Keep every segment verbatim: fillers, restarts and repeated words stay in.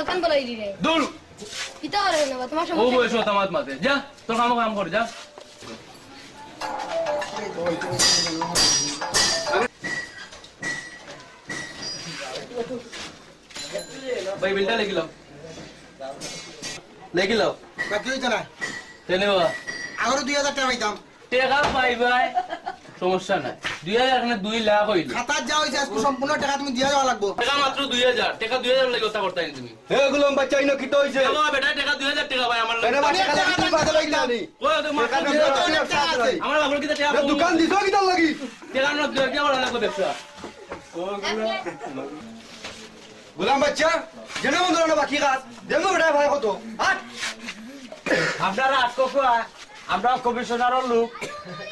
কান বলাই দিলে। দূর। কিতা করে না বা, তোমার ও সমস্যা বয়স কি? হতা মাত মাতে। যা, তোর কাম কাম কর, যা। ভাই, বিলটা লেখিলাও। লেখিলাও। বাকি হইতো না। কেনে বা? আগরও দুই হাজার টেকা পাইতাম। টেকা পাইবায়, সমস্যা নাই। দুই হাজার কেনে দুই লাখ অইল। খাতাত যা অইছে আইজকু সম্পূর্ণ টেকা তুমি দিয়া যাওয়া লাগবো। টেকা মাত্র দুই হাজার, টেকা দুই হাজার লাগি কথা করতায় নি তুমি। হে গুলাম বাচ্চা, ইনো কিতা অইছে? ও বেটা, টেকা দুই হাজার টেকা ভাই আমার লাগি। বেটা, বাচ্চা, টেকা তুমি বাদে পাইলা নি? ও, তো মাত্র টেকা দুই হাজার। দুই হাজার টেকা আছে। আমার বাবুর কিতা টেকা রে, দোকান দিছো কিতা লাগি? টেকা না দিয়া কি বলা লাগবো ব্যবসা? গুলাম বাচ্চা, যেন মন ধরো না বাকি কাজ। দেবো বেটা ভাই কত? আট। আপনারা আটকো কোয়া, আমরা কমিশনারর লোক,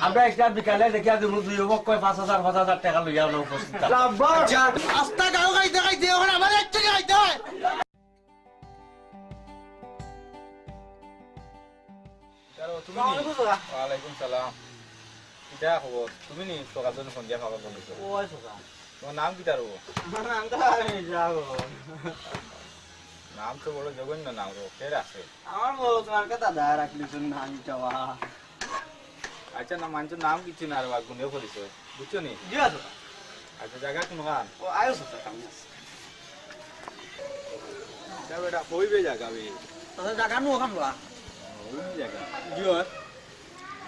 আমরা একটা বিকালে দেখিয়া দেবো, দুই পক্ষই পাঁচ হাজার, পাঁচ হাজার টেকা লইয়া আমরা উপস্থিত থাকবো। আচ্ছা। আস্তা গাঁও খাইতে খাইতে ওখানে আমার এক টাকা খাইতে হয়। হ্যালো, তুমি নি? আসসালামু আলাইকুম, স্যার। ওয়ালাইকুম সালাম। কিতা খবর? তুমি নি সকাল সকাল ফোন দিয়া খবর বলিছো? ওই সকাল। তোমার নাম কিতা রো? আমার নাম তো আমি যাবো। নাম তো বড় জঘন্য নাম রো, ফের আছে। আমার বউ তোমার কথা দাঁড়া রাখলি তোর নাম যাওয়া। আচ্ছা, না, মানুষের নাম কিছু না রে বা, গুণে পরিচয়। বুঝছো নি? জি আছে। আচ্ছা, জাগা কোনখান? ও, আয়ো আছে, সামনে আছে। আচ্ছা, বেটা, কইবে জাগা বে? আচ্ছা, জাগা নু ওখান বা? ওই জাগা? জি হয়।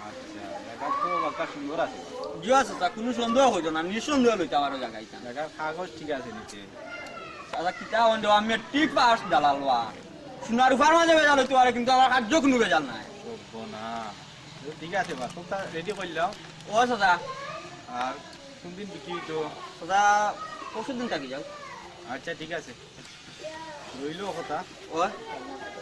আচ্ছা, জাগা তো বাক্কা সুন্দর আছে। জি আছে, তা কোনো সন্দেহ হইতো না, নিঃসন্দেহ লইতে পারো জাগা এটা। জাগার কাগজ ঠিক আছে নিচে। আচ্ছা, কিতা হইল, আমি ঠিক পাস দালাল বা। সোনার উপর মাঝে বেজাল হইতে পারে, কিন্তু আমার কার্য কোনো বেজাল নাই। সর্বনাশ। তো ঠিক আছে বা, সবটা রেডি করলাম। ও চাচা। আর কোন দিন বিক্রি হইতো? চাচা, পরশু দিন থাকি যাও। আচ্ছা, ঠিক আছে। রইল কথা। ও।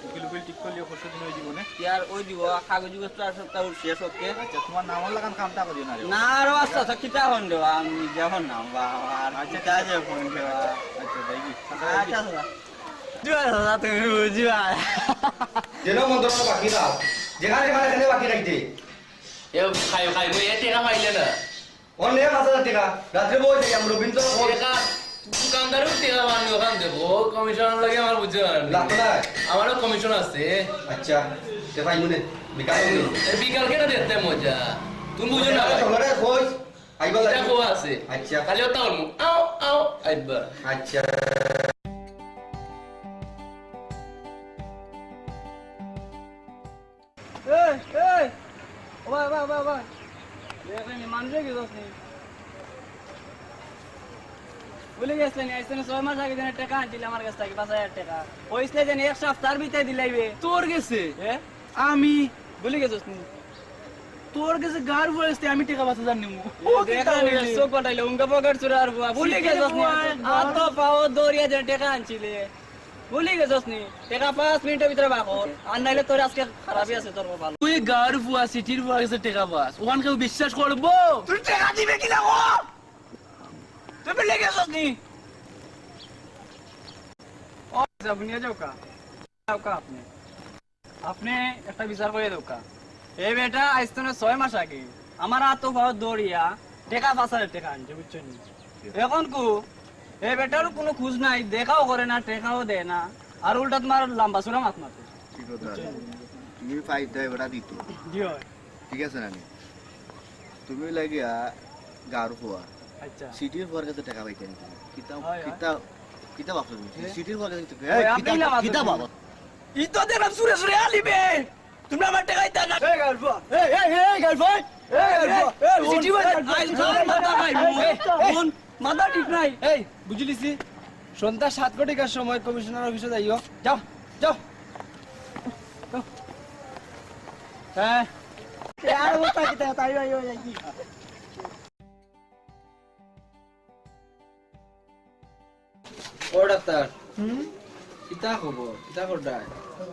উকিল উকিল ঠিক করলিও পরশু দিন ওই জীবনে। ইয়ার ওই দিব, কাগজ উগজ তো আর সবটা ওর শেষ হচ্ছে। আচ্ছা, তোমার নামর লাগান কামটা করিও না রে। না, আরো আচ্ছা, আচ্ছা, কিতা হন দেবা, আমি যখন নাম বা, আর আচ্ছা, কিতা ঠিক আছে। যে ফোন দেবা। আচ্ছা, যাই কি? আচ্ছা, আচ্ছা। জুয়া দাদা, তুমি বুঝবা। যেন মন্ত্র বাকি দাও। যেখানে যেখানে এখানে বাকি রাখতে। এ খাই, খাই, মই এ টেকা পাইলে না। অন্য এক হাজার টেকা। রাত্রে বই যাই আমরা, বিন্দু বই। টেকা, দোকানদারও টেকা পাননি ওখান থেকে। ও কমিশনার লাগে আমার বুঝতে পারেন। লাগতো না। আমারও কমিশন আছে। আচ্ছা, তে পাইমু নে। বিকাল হইল। এ বিকাল কেটে দেখতে মজা। তুমি বুঝো না। আরে, তোমরা কই? আইবা এটা লাগে। কো আছে। আচ্ছা। খালি ওটা হল। আও, আও, আইবা। আচ্ছা। এই, এই, ও ভাই, ভাই, ভাই, ভাই। দেখেন, মানুষে কি দোষ নেই। ভুলে গেছিলেন, আইসেন ছয় মাস আগে যেন টেকা আনছিল আমার কাছ থেকে, পাঁচ হাজার টেকা। কইসলে যেন এক সপ্তাহর ভিতরে দিলাইবে। তোর গেছে? এ? আমি? ভুলে গেছিস নি? তোর গেছে গার ফুয়া গেছে, আমি টেকা পাঁচ হাজার নিমু। ও, ও, কিতা দেখা নিলে, হইলে? চোখ পাঠাইলে, উঙ্গা পকেট চুরার ফুয়া। ভুলে সিটির গেছিস নি? ফুয়া একবার। আর তো পাও দৌড়িয়া যেন টেকা আনছিলে। ভুলি গেছস নি? টেকা পাঁচ মিনিটর ভিতরে বার কর। আর নাইলে তোর আজকে খারাপই আছে, তোর কপাল। তুই গাঁর ফুয়া, সিটির ফুয়া গেছে টেকা পাস। ওখান কেউ বিশ্বাস করবো? তুই টেকা দিবে কি না ও? তুই ভুলি গেছস নি? ও, আচ্ছা, আপনি যাও কা। যাও কা আপনি। আপনি একটা বিচার করে দেউক্কা। এই বেটা আইজ তনে ছয় মাস আগে আমার আতো পাও দৌড়িয়া টেকা পাঁচ হাজার টেকা আনছে, বুঝছো নি? এখন কু, এই বেটারও কোনো খোঁজ নাই, দেখাও করে না, টেকাও দেয় না, আর উল্টা তোমার লম্বা চূড়া মাত মাতে। ঠিক কথা। বুঝছো নি? তুমি পাইতে বেটা দিত। জি হয়। ঠিক আছে না নি? তুমি লাগিয়া গাঁর ফুয়া। আচ্ছা। সিটির ফুয়ার কাছে টেকা পাইতে নি তুমি। কিতা, হয়, হয়। কিতা, কিতা ভাবছো তুমি? হ্যাঁ। সিটির ফুয়ার কাছে টেকা, ওই, এই, আপনি কিতা, না কিতা ভাবছো বাবা? তুমি? ই তো দেখলাম সুরে সুরে আলিবে। তোমরা আমার টেকা দিতা না। এই গাঁর ফুয়া। এই, এই, এই, গাঁর ফুয়া। এই, গাঁর ফুয়া। এই, এই, সিটি ভাই, এই, আইজ তোর মাথা খাইবো। এই, এই। কোন? মাথা ঠিক নাই। এই, বুঝিলিছি? সন্ধ্যা সাত ঘটিকার সময় কমিশনার অফিসে যাইও। যাও, যাও। যাও। হ্যাঁ। এ, আর অবস্থা কিতা? তাই ভাই, ওই, ওই, কি? ও ডাক্তার, হুম? কিতা খবর? কিতা কররায়?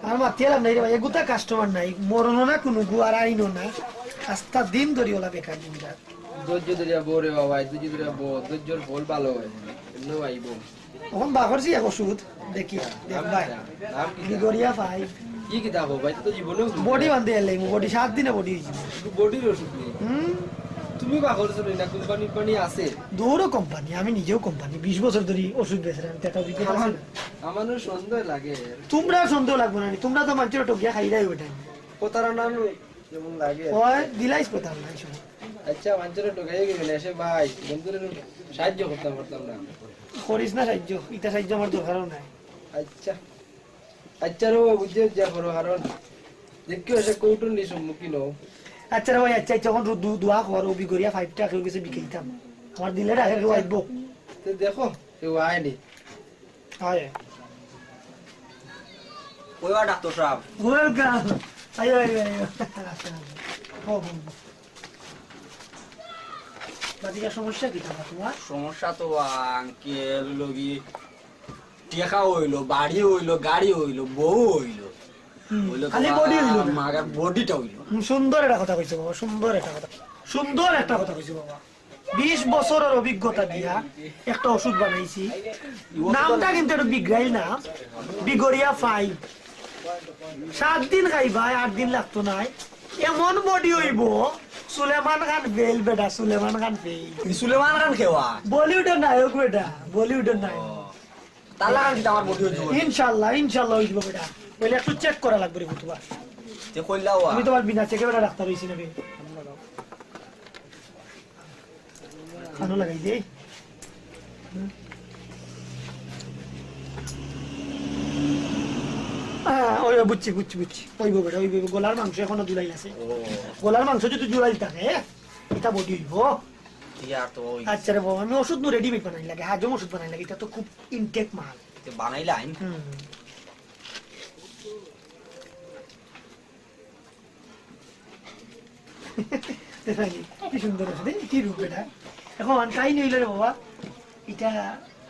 আর মাতিয়ার লাভ নাই রে ভাই, এগুতা কাস্টমার নাই, মরণও না কুনুগু আর আইনও না, আস্তা দিন ধরি ওলা বেকার দিন রাত। ধৈর্য ধরিয়া বও রে বাবা, ধৈর্য ধরিয়া বও, ধৈর্যর ফল ভালা হয়, এমনেও আইবো। অখন বার করছি এক ওষুধ, দেখি, দেখ ভাই। নাম কিতা? গ্রিগোরিয়া ফাইভ। কি কিতা খবর ভাই? তো জীবনেও বডি বান্ধে এলে, বডি সাত দিনে বডি হইছে। শুধু বডির ওষুধ নি? হুম। তুমি বা করছো না, কোম্পানি পানি আছে? দৌড়ো কোম্পানি, আমি নিজেও কোম্পানি, বিশ বছর ধরে ওষুধ বেচলাম, তে একটা অভিজ্ঞতা আছে আমার, না? আমারও সন্দেহ লাগে। তোমরা সন্দেহ লাগবো না নি, তোমরা তো মানুষের ঠকিয়া খাইলাই ওটা। প্রতারণা যেমন লাগে। ওই দিলাইস প্রতারণা, এই সময়। আচ্ছা, মানুষের ঠকাই গেলে এসে ভাই, বন্ধুরে সাহায্য করতাম পারতাম না। করিস না সাহায্য, ইটা সাহায্য আমার দরকারও নাই। আচ্ছা, আচ্ছা রে বাবা, বুঝে যা করো, কারণ দেখি সে কৌটুন্নি সম্মুখীন হও। আচ্ছা রে ভাই, আচ্ছা, আচ্ছা, এখন দু-, দু-, দোয়া কর, ও বিগড়িয়া ফাইভটা কেউ গেছে বিকেইতাম। আমার দিলে রাখে কেউ আইবো। তো দেখো, কেউ আয়নি। আয়। ওই বা ডাক্তার সাহেব। Welcome। আইও, আইও, আইও। হো, হো, হো। বাকিটা সমস্যা কি তোমার, তোমার? সমস্যা তো আঙ্কেল লগি টেকা অইলো, বাড়ি অইলো, গাড়ি অইলো, বউ অইলো। হুম, অইলো খালি তোমার body অইলো না। মাগার bodyটা অইলো। হুম, সুন্দর একটা কথা কইছো বাবা, সুন্দর একটা কথা। সুন্দর একটা কথা কইছো বাবা। বিশ বছরের অভিজ্ঞতা দিয়া একটা ওষুধ বানাইছি। নামটা কিন্তু একটু বিগড়াইল না, বিগড়িয়া ফাইভ। সাত দিন খাইবা, আট দিন লাগতো নাই। এমন body অইবো, সুলেমান খান ফেইল বেটা, সুলেমান খান ফেইল। সুলেমান খান কেওয়া? বলিউডের নায়ক বেটা, বলিউডের নায়ক। তার লাগান কিন্তু আমার body অইবো। ইনশাআল্লাহ, ইনশাআল্লাহ অইবো বেটা। অইলে একটু check করা লাগবো রে, বুঝবা? তে কইলা ওয়া। আমি তোমার বিনা check-এ বেটা ডাক্তার অইছি না রে। কানো লাগাই দে। হুম। আহ, ওই, ওই, বুঝছি, বুঝছি, বুঝছি। অইবো বেটা, অইবো, অইবো। গলার মাংস এখনো জুড়াইল আছে। ও। গলার মাংস যদি জুড়াইল থাকে, ইটা body অইবো। ইয়ার তো ওই। আচ্ছা রে বাবা, আমি ওষুধ নু readymade বানাই লাগে, হাজম ওষুধ বানাই লাগে, ইটা তো খুব intake মাল। তো বানাইলাইন? হুম। দেখো নি, কি সুন্দর ওষুধ, এই কি রূপ এটা। এখন কাহিনী অইলো রে বাবা, ইটা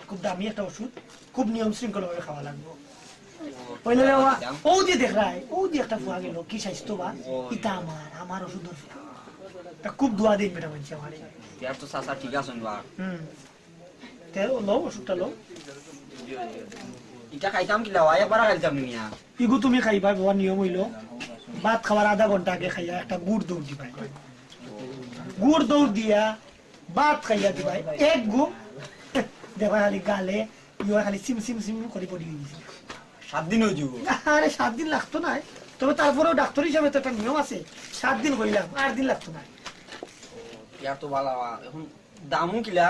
খুব দামি একটা ওষুধ, খুব নিয়ম শৃঙ্খল ভাবে খাওয়া লাগবো। অইলো রে বাবা, ও যে দেখরায়, ও যে একটা ফুয়া গেল, কি স্বাস্থ্য বা, ইটা আমার, আমার ওষুধ দরকার। তা খুব দোয়া দিন বেটা মানছে আমারে। ইয়ার তো চাচা ঠিক আছইন বা। হুম। তে লও, ওষুধটা লও। ইটা খাইতাম কিলা, ওয়াই একবার খাইতাম নিয়া। ইগু তুমি খাইবায়, বাবা, নিয়ম অইলো, ভাত খাওয়ার আধা ঘন্টা আগে খাইয়া একটা গুড় দৌড় দিবায়। গুড় দৌড় দিয়া ভাত খাইয়া দিবায়। এক ঘুম, দেখবায় খালি গালে, ইয়ে খালি সিম সিম সিম করি পড়ি অইছে। সাত দিন অইযিবো? আরে, সাত দিন লাগতো নায়, তবে তারপরেও ডাক্তার হিসাবে তো একটা নিয়ম আছে, সাত দিন কইলাম, আট দিন লাগতো নায়। ইয়ার তো বালা, এখন দামও কিলা?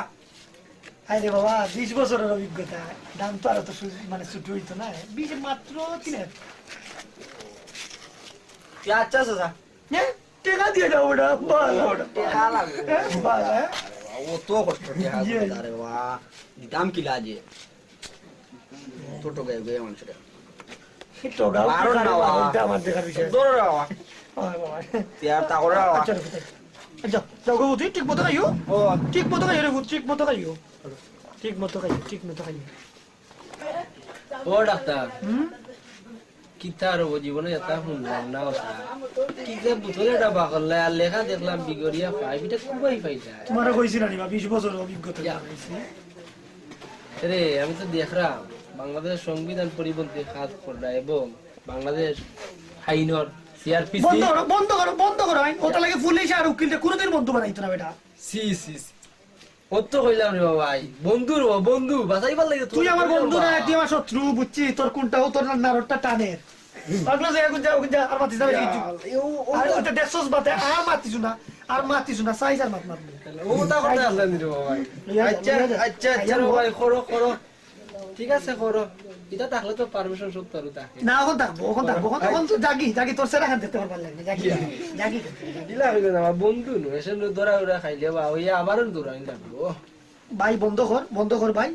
আরে বাবা, বিশ বছরের অভিজ্ঞতা, দাম তো আর অত সু-, মানে ছোট অইতো নায়, বিশ মাত্র তিন হাজার। তে আচ্ছা, চাচা। হ্যাঁ? টেকা দিয়া যাও ওটা, বালা ওটা। টেকা লাগবো। হ্যাঁ, বালা, হ্যাঁ? অত কষ্ট টেকা ইয়ে। আরে বাবা, দিতাম কিলা যে? ছোট গায়ে গায়ে মানুষটা। এই টোকা বারো না, বাবা। ওটা আমার দেখার বিষয়। ধরো না, বাবা। ওই বাবা। ইয়ার তা করে, বাবা। আচ্ছা, রে, আচ্ছা, যাও গো, তুই ঠিক মতো খাইও। ও। ঠিক মতো খাইও রে, ঠিক মতো খাইও। ঠিক মতো খাইও, ঠিক মতো খাইও। ও ডাক্তার। হুম? কিতা আর অইবো, জীবনে এটা হুনলাম না ওটা। কি যে বোতলে এটা বাকরলা, আর লেখা দেখলাম বিগড়িয়া ফাইভ, এটা খুবই ফাইদা। তোমারে কইছি না নি বা, বিশ বছর অভিজ্ঞতা ইয়া। জানাইছি। রে, আমি তো দেখরাম, বাংলাদেশ সংবিধান পরিপন্থী কাজ কররা এবং বাংলাদেশ আইনর সিআরপিসি বন্ধ করো, বন্ধ করো, বন্ধ করো আইন। ওটা লাগে পুলিশ আর উকিলটা কোনোদিন বন্ধু বানাইতো না বেটা। সি, সি, সি। অত কইলাম রে বাবা, ভাই, বন্ধু রে বাবা, বন্ধু, বাঁচাইবার লাগে তুই আমার বন্ধু না, তুই আমার শত্রু, বুঝছি? তোর কোনটা, ও তোর নারটা টানের। পাগলা জায়গা কোন যা, কোন যা, আর মাতিস না বেশি কিছু। ইয়া, ও, ও আর তো ওটা দেখছস বাতে, আর মাতিস না, আর মাতিস না, সাইজ আর মাত মাত। ও তা কথা আসলে নি রে বাবা, ভাই। ইয়া, আচ্ছা, ইয়া, আচ্ছা, আচ্ছা, ইয়া, রে বাবা, ভাই, করো, করো। ঠিক আছে, করো। এটা থাকলে তো পারমিশন সব তারও থাকে। না, এখন থাকবো, এখন থাকবো, এখন, এখন তো জাগি, জাগি, তোর সেরা খান দেখতে পারবার লাগবে, জাগি, ইয়া। জাগি, জাগি। দিলা হইলো না, আমার বন্ধু নয়, এসে নয়, দৌড়া উড়া খাইলে বা ওই আবারও দৌড়াই লাগবো। ভাই, বন্ধ কর, বন্ধ কর ভাই।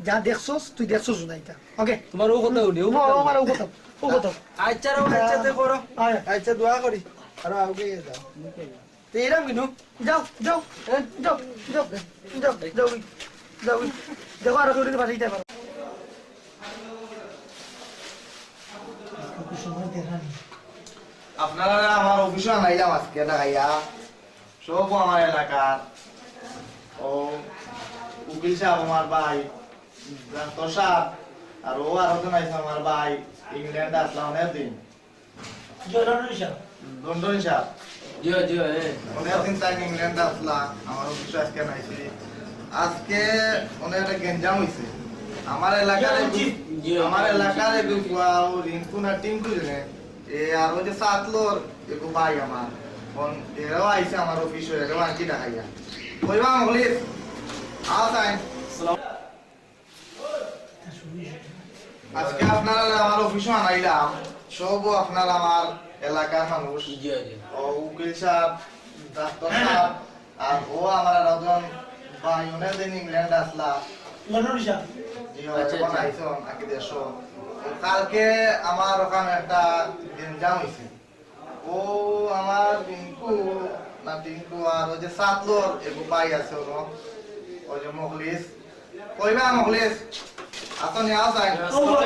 যা দেখছস, তুই দেখছস না এটা। ওকে। তোমার ও কথা উঠে, ও ও কথা আমার ও কথা, ও কথা। আচ্ছা রে, আচ্ছা, তে করো। আয়। আচ্ছা, দোয়া করি। আর আগে যাও। তে এরাম কিনু? যাও, যাও, হ্যাঁ? যাও, যাও, যাও, যাও, যাও। দেখো, আরো কেউ যদি পাঠাইতে পারো। আপনারা আমার অফিসে আনাইলাম আজকে দেখাইয়া। সব আমার এলাকার। ও উকিল সাহেব আমার ভাই, ডাক্তার সাহেব, আর ও আরো জন আইছে আমার ভাই, ইংল্যান্ডে আসলাম অনেক দিন। জি, লন্ডনী সাব। লন্ডনী সাব। জি, জি, এ। অনেকদিন তাই ইংল্যান্ড আসলা, আমার অফিসে আজকে নাইছি। আজকে অনেক একটা গেঞ্জাম হইছে। আমার এলাকার জি, এগু-, জি, আমার জি, এলাকার জি। এগু ফুয়া ও রিঙ্কু না টিঙ্কু জানে। এ আর ওই যে সাতলোর এগু ভাই আমার। অখন এরাও আইছে আমার অফিসে, এরাও আর কি দেখাইয়া। কইবা মখলিস, আও চাই। সালাম। আজকে আপনারা আমার অফিসে আনাইলাম, সব আপনার আমার এলাকার মানুষ। জি, জি। ও উকিল সাব, ডাক্তার সাব, আর ও আমার আর একজন ভাই, অনেকদিন ইংল্যান্ড আসলা। লন্ডনী সাব। জি, ও আচ্ছা, এখন আচ্ছা। আইছন, আগে দেশো। ও কালকে আমার ওখানে একটা গেঞ্জাম হইছে। ও আমার রিঙ্কু না টিঙ্কু আর ওই যে সাতলোর এগু ভাই আছে ওর, ওই যে মখলিস। কইবা মখলিস? আতো নিয়ে আও চাই। ও বাবা,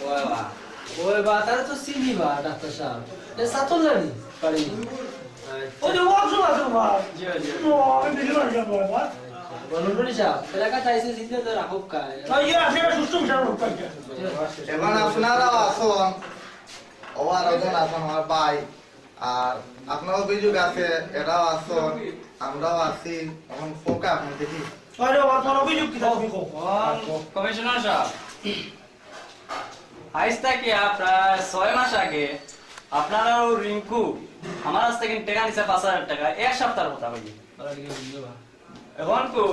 ও বাবা। ওই বা, তারে তো চিনি বা, ডাক্তার সাব। এ সাতল জানি, পারি। ওই যে ওয়াকশপ আছে বা। জি, জি। ও, আমি ভিডিও বানাই বাবা। বলুন, বলি সাব, এলাকা চাইছে চিনতে তো রাখুক কায়। ওই যে আছে, সুস্থ বিচার হোক কায়। এখন আপনারা আসুন। ও আর একজন আছেন আমার ভাই, আর আপনার অভিযোগ আছে, এরাও আছেন, আমরাও আছি, এখন ফোকা আপনি দেখি। আরে, আমার কোন অভিযোগ কি তুমি কও? কমিশনার সাব, আইজ থাকিয়া প্রায় ছয় মাস আগে আপনারা ও রিঙ্কু আমার কাছ থেকে টেকা নিছে পাঁচ হাজার টেকা, এক সপ্তাহর কথা কইছি। এখন কু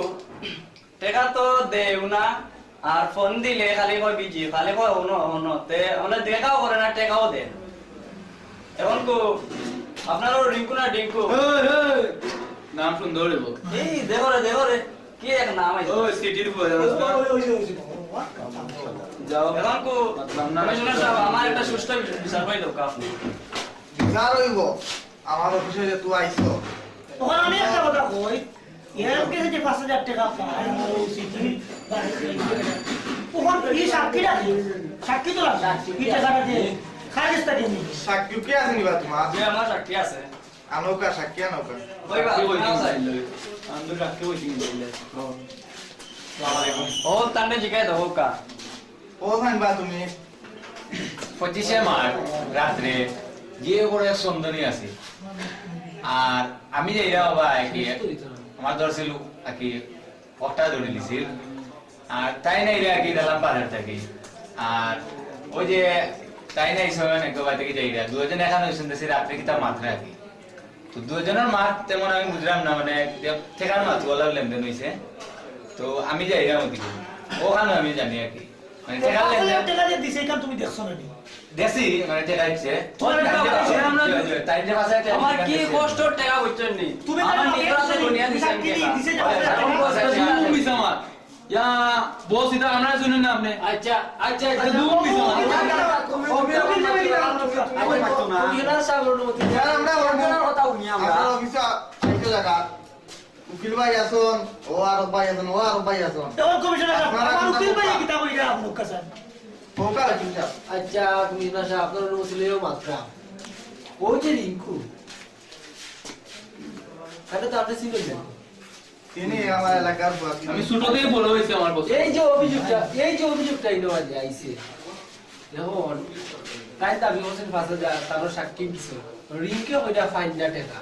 টেকা তো দেও না, আর ফোন দিলে খালি কয় বিজি, খালি কয় হুনো, হুনো। তে আমরা দেখাও করে না, টেকাও দেয় না। এখন কু আপনার ও রিঙ্কু না ডিঙ্কু? এই, এই, নাম সুন্দর হইব। এই, দেখো রে, দেখো রে, কি এক নাম আছে। ওই সিটির বয়, ওই, ওই, ওই, ওই, ওই। যাও। এখন কু মাতলাম না। কমিশনার সাব, আমার একটা সুষ্ঠু বিচার পাই দরকার আপনি। বিচার হইব। আমার অফিসে যে তুই আইছো। তখন আমি একটা কথা কই, এর কাছে যে পাঁচ হাজার টেকা পায়, ও সিটি, তখন এই সাক্ষী রাখে, সাক্ষী তো রাখে, এই টেকাটা যে খারিজ থাকে নি। সাক্ষী কে আছে নিবা তোমার? যে আমার সাক্ষী আছে। আনৌকা, সাক্ষী আনৌকা। ওই বা, সাক্ষী ওই না, দিন স্যার। ছিল। আমি তো সাক্ষী ওই দিন ছিল। ও। আসসালামু আলাইকুম। ও, তান্ডে জিগাই দাও, কা? ও, জানবা তুমি? পঁচিশে মার্চ রাত্রে যে করে এক সন্দনী আছে। আর আমি যাইরা বাবা, আর কি, আমার ধরছিল, আর কি, অটা ধরে দিছিল। আর তাই নাই রে, আর কি, দিলাম বাজার থেকে। আর ওই যে তাই নাই, সময় নাকি বাড়ি থেকে যাইরা। দুইজন এখানে হইছেন দেশে রাত্রে কিতা মাত্রা, আর কি। তো দুইজনের মাত তেমন আমি বুঝলাম না, মানে, ঠেকার মাত ওলার লেনদেন হইছে। তো আমি যাইরা ওদিকে। ওখানে আমি জানি, আর কি। মানে, টেকা লেনদেন। টেকা দিয়ে দিছে, এখান তুমি দেখছো না নি? দেখছি, মানে, টেকা দিছে। তোমার টেকা দিছে, আমরা জি, জি, তাই যে ভাষায় টেকা আমার কি দিছে। কষ্ট টেকা বুঝছেন নি? তুমি আমার তো নিজের হাতে দুনিয়া দিছে, সাক্ষী টেকা। দিছে, আমার কষ্ট টেকা। দুম মিছা মাত। ইয়া, বস, এটা আমরা শুনি না আপনি। আচ্ছা, আচ্ছা, আচ্ছা, আচ্ছা। দুম মিছা মাত। কমিশনার সাহেবের অনুমতি। স্যার, আমরা অনুমতি। আপনার কথা শুনি আমরা। আপনার অফিসে আইতে জায়গা। উকিল ভাই আছন, ও আরব ভাই আছন, ও আরব ভাই আছন। তখন কমিশনার সাহেব, আপনারা আমার উকিল ভাই কিতা কইরা আপনার কাছে? ওকা উকিল সাহেব। আচ্ছা, কমিশনার সাহেব, আপনার অনুমতি লইও মাত্রা। ওই যে রিঙ্কু, তাহলে তো আপনি চিনবেন না। তিনি আমার এলাকার বাসিন্দা। আমি ছোট থেকে বড় হয়েছি আমার বছর। এই যে অভিযোগটা, এই যে অভিযোগটা ইনো আজ আইছে। এখন তাই দাবি করছেন পাঁচ হাজার, তারও সাক্ষী দিছে। রিঙ্কু ওইটা ফাইন না টেকা।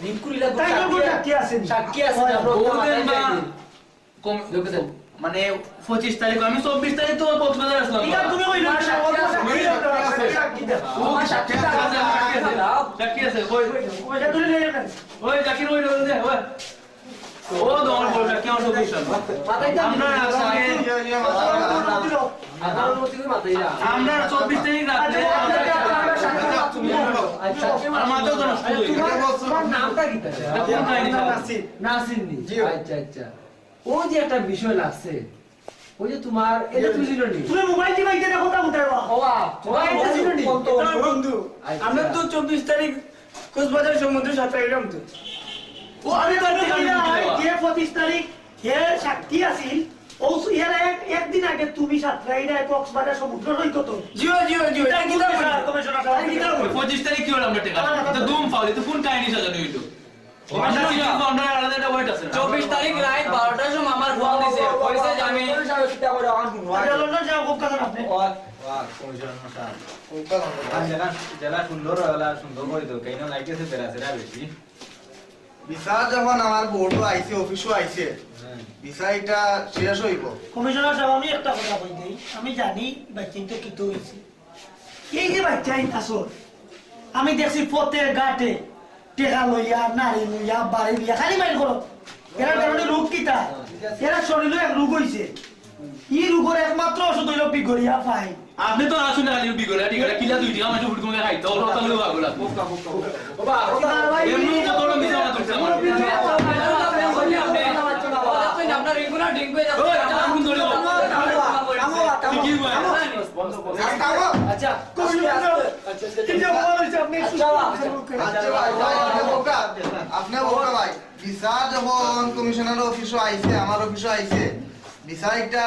রিঙ্কুর ইলা তাই সাক্ষী ওর সাক্ষী আছে নি? সাক্ষী আছে, আমরা ওর বলবেন মাথায় না। যাইনি। কম-, দেখেছেন? মানে, পঁচিশ তারিখ, আমি চব্বিশ তারিখ তো কক্সবাজার আসলাম। ঠিক আছে, তুমি ওই লোকের সাক্ষী আছে, সাক্ষী আছে। ও, সাক্ষী আছে, সাক্ষী আছে। সাক্ষী আছে, কই? ওই জাকির ওই লোকের যে, ওই। ও, দমন বলবে, কেউ তো বুঝছে না। মাথায় তো আমরা আসামে আপনার অনুমতি করে মাথায় না। আমরা চব্বিশ তারিখ রাত্রে আচ্ছা, আচ্ছা, আচ্ছা, আচ্ছা। আর মাথাও তো নষ্ট হয়ে গেল। তোমার নামটা কি? এটা কোন কাহিনী? নাসির। নাসির নি? জি। আচ্ছা, আচ্ছা। ওই যে একটা বিষয় লাগছে, ওই যে তোমার, এটা তুমি চিনো নি? তুমি মোবাইল টিপাইতে দেখো তা উঠায় বা। ও বা, তোমার এটা চিনো নি? তোমার বন্ধু। আচ্ছা। আমরা তো চব্বিশ তারিখ কক্সবাজার সমুদ্র সাঁতার গেলাম তো। ও, আমি তো আর যে পঁচিশ তারিখ হে সাক্ষী আছিল, ও সু-, এর এক, একদিন আগে তুমি সাতরাইরা কক্সবাজার সমুদ্র সৈকত। জি, জি, জি। এটা কি দাম? কমিশনার সাহেব, এটা কি দাম? পঁচিশ তারিখ কি হলো আমরা টেকা? এটা দুম ফাউল, এটা কোন কাহিনী সাজানো হইলো? আমরা চিন্তা ভাবনা আলাদা একটা ওয়েট আছে না? চব্বিশ তারিখ রাত বারোটার সময় আমার ফোন দিছে, কইছে যে আমি আচ্ছা, লন্ডন সাহেব, খুব কথা আপনি। বাহ, কমিশনার মশাই। কোনটা ভালো? আর যেটা, যেটা সুন্দর হয়, ওটা সুন্দর করে দেবো। কেন লাগতেছে বেড়া ছেড়া বেশি? বিচার যখন আমার বোর্ডও আইছে, অফিসও আইছে, হ্যাঁ। বিচার এটা শেষ হইব। কমিশনার সাহেব, আমি একটা কথা কই দেই, আমি জানি বাচ্চাইন তো কিতা হইছে। এই যে বাচ্চাইন আসল, আমি দেখছি পথে ঘাটে টেকা লইয়া, নাড়ি লইয়া, বাড়ি লইয়া খালি মাইর করো। এরার কারণে রোগ কিতা? এরার শরীরও এক রোগ হইছে। ই রোগর একমাত্র ওষুধ হইল বিগড়িয়া পাই। আপনি তো আসুন না, খালি বিগড়িয়া টিগড়িয়া কিলা দুই টিকা মাসে ফুটকুমে খাইতে, ওর কথা লইব আগুলা। বাবা, এমনি কত বড় মিছা মাত উঠছে আমার। আপনার regular drink হয়ে যাচ্ছে। ওই, একটা আগুন ধরে দাও। ঠিকই বলে। আচ্ছা, আচ্ছা, আচ্ছা। আচ্ছা ভাই, ভাই, আপনি বোকা। আপনি বোকা ভাই। বিচার যখন কমিশনার অফিসও আইছে, আমার অফিসও আইছে, বিচার একটা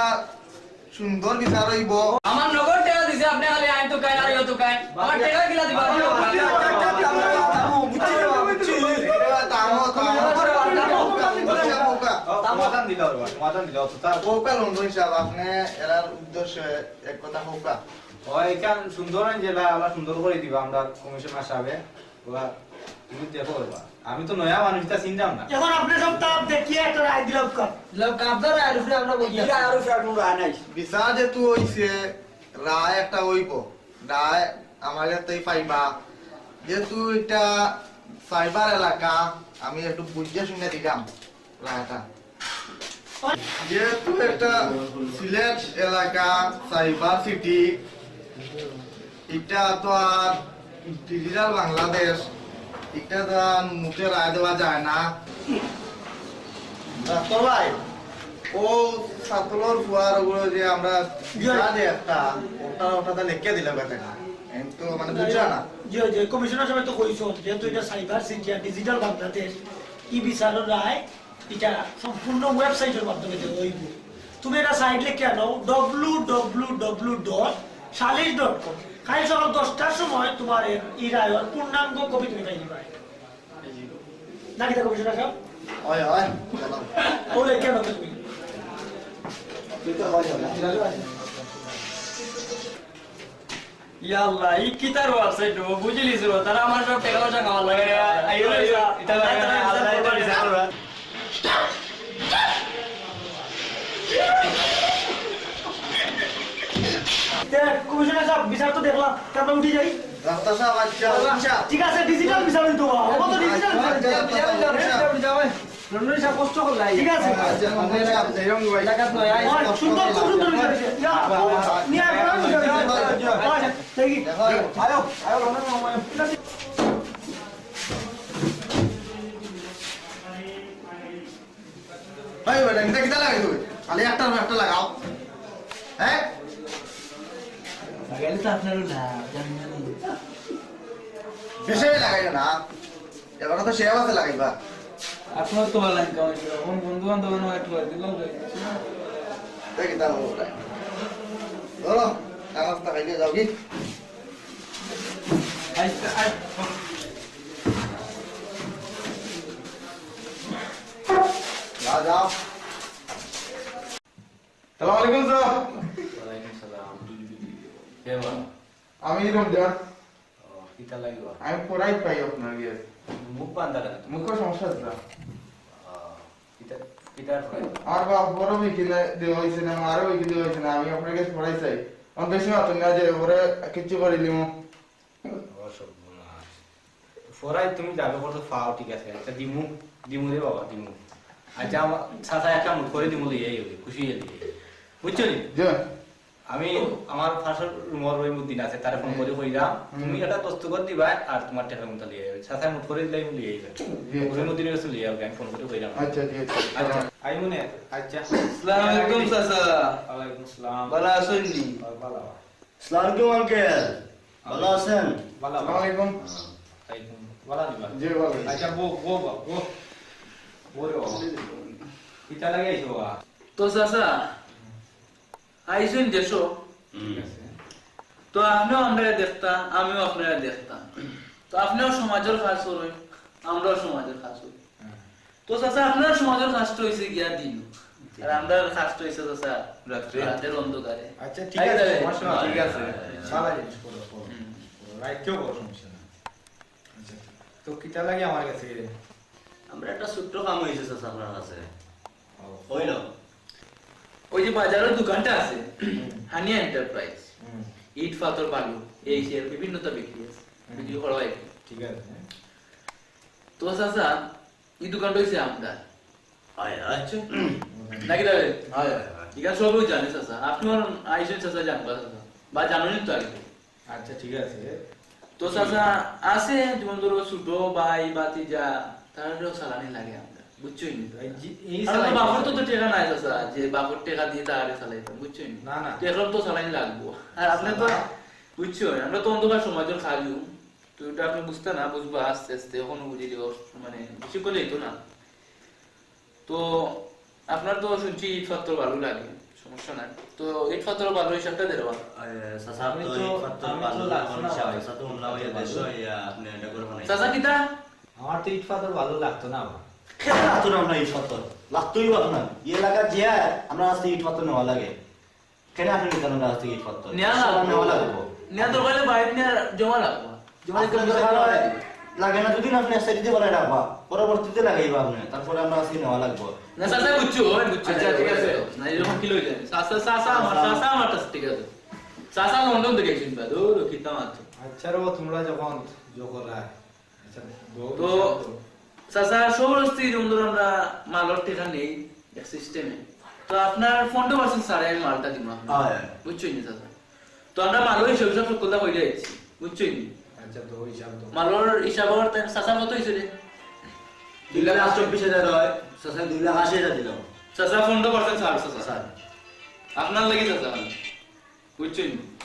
সুন্দর বিচার হইব। আমার নগদ টেকা দিছে, আপনি খালি আইন তো কায় আর ইয়ে তো কায়। আমার টেকা কিলা দিবা? থামো, থামো। সমাধান দিলে হবে, সমাধান দিলে হবে। তার বোকা লন্ডন সাহেব, আপনি এরার উদ্দেশ্যে এক কথা বোকা। ও, এখান সুন্দর আইন যেটা, আবার সুন্দর করে দিবা আমরা কমিশনার সাহেবে। ওরা, তুমি দেখো ওরা। আমি তো নয়া মানুষ, এটা চিনতাম না। এখন আপনি সব তাপ দেখিয়ে একটা রায় দিলাম কাপ। দিলাম কাপ দা রায়ের উপরে আমরা বলতে আছি। রায়ের উপরে আর কোনো রায় নাই। বিচার যেহেতু হইছে, রায় একটা হইব। রায় আমার কাছে পাইবা। যেহেতু এটা সাইবার এলাকা, আমি একটু বুঝে শুনে দিলাম রায়টা। যেহেতু একটা সিলেট এলাকা, সাইবার সিটি, এটা তো আর ডিজিটাল বাংলাদেশ, এটা তো আর মুখে রায় দেওয়া যায় না। ডাক্তার ভাই, ও ছাত্রর ফুয়ার উপরে যে আমরা জি। যা যে একটা, ওটা, ওটা তো লিখে দিলে বেটা না। এম তো মানে বুঝা না। জি, জি, কমিশনার সাহেব তো কইছইন, যেহেতু এটা সাইবার সিটি আর ডিজিটাল বাংলাদেশ, ই বিচারর রায় এটা সম্পূর্ণ ওয়েবসাইটর মাধ্যমে দেওয়া হইব। তুমি এটা সাইট লিখিয়া নাও, ডাব্লিউ ডাব্লিউ ডাব্লিউ ডট সালিশ ডট কম। কাল সকাল দশটার সময় তোমার এর, এই রায়র পূর্ণাঙ্গ কপি তুমি পাই দিবা। নাকি দেখো বিষয়টা সব? হয়, হয়, চালাও। ও লেখিয়া নাও তুমি। তুই তো হয়, হয়। ইয়া আল্লাহ, ই কিতার ওয়েবসাইট ও বুঝিলিস রে, তারা আমার সব টাকা পয়সা খাওয়া লাগে। আইও, আইও, এটা লাগে না, আল্লাহ এটা বিচার করবা। দেখ, কমিশনার সাহেব, বিচার তো দেখলাম, তারপর উঠি যাই। রাস্তা সাহেব, আচ্ছা, আচ্ছা। ঠিক আছে, ডিজিটাল বিচার হইতো, বাবা, ও তো ডিজিটাল বিচার হইতো। আচ্ছা, আচ্ছা, আচ্ছা। লন্ডন সাহেব কষ্ট করলা, এই। ঠিক আছে। আচ্ছা, লন্ডন সাহেব, এই রঙ ভাই। লাগাত নয়, আই। ওই, সুন্দর, খুব সুন্দর বিচার হইছে। ইয়া, নিয়ে আয়, আয়, দেখি। আয়ো, আয়ো, লন্ডন সাহেব, আয়ো। এই বেটা, এটা কিতা লাগাই তুই? খালি একটা না একটা লাগাও। হ্যাঁ? লাগাইলে তো আপনারও লাভ, জানি না নি। বেশি লাগাইও না। এবার তো সেও আছে লাগাইবা। আপনার তো ভালো ইনকাম হইছে। এখন বন্ধু বান্ধব অনেক একটু আর দিলাম তো। দেখি তা হলো ওটাই। ধরো, নাস্তা খাইলে যাও কি? আচ্ছা, আচ্ছা। যাও, যাও। সালাম আলাইকুম, স্যার। ওয়ালাইকুম সালাম। কে বা? আমি রমজান। ও, কিতা লাগবো? আমি পড়াই পাই আপনার গেছে। মুখ বান্ধা কেন? মুখর সমস্যা আছে, স্যার। ও, কিতা, কিতা পড়াই? আমার বাপ বড় বিকেলে দেওয়া হয়েছে না, মারও বিকেলে দেওয়া হয়েছে না, আমি আপনার গেছে পড়াই চাই। আমার বেশি মাতুন না যে ওরে কিচ্ছু করিলিমু। ও, সর্বনাশ। ফরাই তুমি যাবে করতে পাও, ঠিক আছে। আচ্ছা, দিমু, দিমু রে বাবা, দিমু। আচ্ছা, আমার চাচা একটা মুঠ করে দিমু, লইয়া আইও, খুশি হয়ে লইয়া আইও। বুঝছো নি? জি। আমি আমার পাশের রুমর ওই মুদিন আছে, তারে ফোন করে কইলাম, হুম। তুমি একটা দস্তখত দিবা আর তোমার টেকা মতো লইয়া আইও। চাচা মুঠ করে দিলাই, লইয়া আইবা। জি, আচ্ছা। ওই মুদিনের কাছে লইয়া আইবা, আমি ফোন করে কইলাম। আচ্ছা, জি, আচ্ছা। আচ্ছা, আইমু নে, আচ্ছা। আসসালামু আলাইকুম, চাচা। ওয়ালাইকুম আসসালাম। ভালো আছেন নি? ভালো, ভালো। আসসালামু আলাইকুম আঙ্কেল, ভালো আছেন? ভালো, ভালো। আসসালামু আলাইকুম। ওয়ালাইকুম। ভালো আছি, ভাই। জি, ভালো আছি। আচ্ছা, বউ, বউ, বউ, বউ। বউ রে বাবা। কিতা লাগি আইছো বাবা? তো চাচা, আইছইন দেশো। হুম। ঠিক আছে। তো আপনেও আমরারে দেখতা, আমিও আপনারে দেখতাম। তো আপনেও সমাজর কাজ করইন, আমরাও সমাজর কাজ করি। হুম। তো চাচা, আপনার সমাজর কাজটা হইছে গিয়া দিনু। আর আমরার কাজটা অইছে, চাচা, রাত্রে? রাতের অন্ধকারে। আচ্ছা, ঠিক আছে, সমস্যা নাই। ঠিক আছে। ভালা জিনিস, করো, করো। হুম। করো, রাইতেও করো, সমস্যা নাই। আচ্ছা, তো কিতা লাগে আমার কাছে? আমরা একটা ছোট্ট কাম অইছে, চাচা, আপনার কাছে। ও। অইলো। ওই যে বাজারর দোকানটা আছে, হুম। হানিয়া এন্টারপ্রাইজ, হুম। ইট, পাথর, বালু, এই সেই বিভিন্নতা বিক্রি আছে, হুম। বিক্রি করা হয়। ঠিক আছে। তো চাচা, ই দোকানটা অইছে আমরার। আয়, আয়। আচ্ছা। নাকি দাদা? আয়, আয়, আয়। ইখান সবেউ জানে চাচা। আপনেও আইছইন চাচা, জানবা চাচা। বা জানইন তো আগে। আচ্ছা, ঠিক আছে। তো চাচা, আছে যেমন ধরো ছোট ভাই, ভাতিজা, তারারও চালানি লাগে আমরার। বুঝছইন নি? এই যে, এই আর আমার চালানি বাপর তো, লাগে। তো টেকা নাই চাচা, যে বাপর টেকা দিয়া তারারে চালাইতাম, বুঝছইন নি? না, না। তো এখন তো চালানি লাগবো। আর আপনে তো, চালা- বুঝছইন, আমরা তো অন্ধকার সমাজর কাজু। তো ইটা আপনে বুঝতা না, বুঝবা আস্তে আস্তে, অখনো বুঝি দিও, মানে, বেশি করলে অইতো না। তো আপনার তো শুনছি ইট পাথর বালু লাগে, সমস্যা নাই। তো ইট পাথর বালু হিসাবটা দেওয়া। আরে, চাচা, আমি তো তো, ইট পাথর আমি তো বালু লাগছে এখন না হিসাব, ভাই। চাচা, তো আমরা ওই ইট পাথর দেড়শো, বালু। ইয়া, আপনে এটা করে বানাই। চাচা, কিতা? আমার তো ইট পাথর বালু লাগতো না, ভাই। কেন লাগতো না আপনার ইট পাথর? লাগতোই বা আপনার। ই এলাকাত যে আমরা আছি ইট পাথর নেওয়া লাগে। কেনে আপনে নিতা না গাছ থাকি ইট পাথর? নেওয়া সব লাগবো। নেওয়া লাগবো। নেওয়া দরকার অইলে বাড়িত নিয়া জমা রাখবা। জমা রেখে আপনার পয়সা দরকার দেওয়া অয়, লাগবো। লাগে না, দুদিন আপনে এক সাইডে দিয়া বানাই রাখবা, পরবর্তীতে লাগাইবা আপনে, তারপরে আমরা আছি নেওয়া লাগবো। না, চাচা, বুঝছি, ওই বুঝছি। আচ্ছা, ঠিক আছে। না, এরকম কি লই যায়? চাচা, চাচা আমার, চাচা। চাচা আমার কাছে ঠিক আছে। চাচা লন্ডন থাকি আইছইন বা, দূর, কিতা মাত। আচ্ছা রে, তুমরা যখন জো করায়, আচ্ছা, তো, চাচা, সব অবস্থি যেমন ধরো আমরা মালর টেকা নেই এক সিস্টেমে। তো আপনার পনেরো পার্সেন্ট ছাড়ে আমি মালটা দিমু আপনারে। হয়, হয়। বুঝছইন নি, চাচা? তো আমরা মালর হিসাব, হিসাব সকলটা কইরা দিছি। বুঝছইন নি? আচ্ছা, তো হিসাব তো। মালর হিসাব অর তাই চাচা কত অইছে রে? দুই লাখ চব্বিশ হাজার অয়, চাচা দুই লাখ আশি হাজার দিলাম। চাচা পনেরো পার্সেন্ট ছাড়, চাচা। স্যার। আপনার লাগি চাচা। বুঝছইন নি?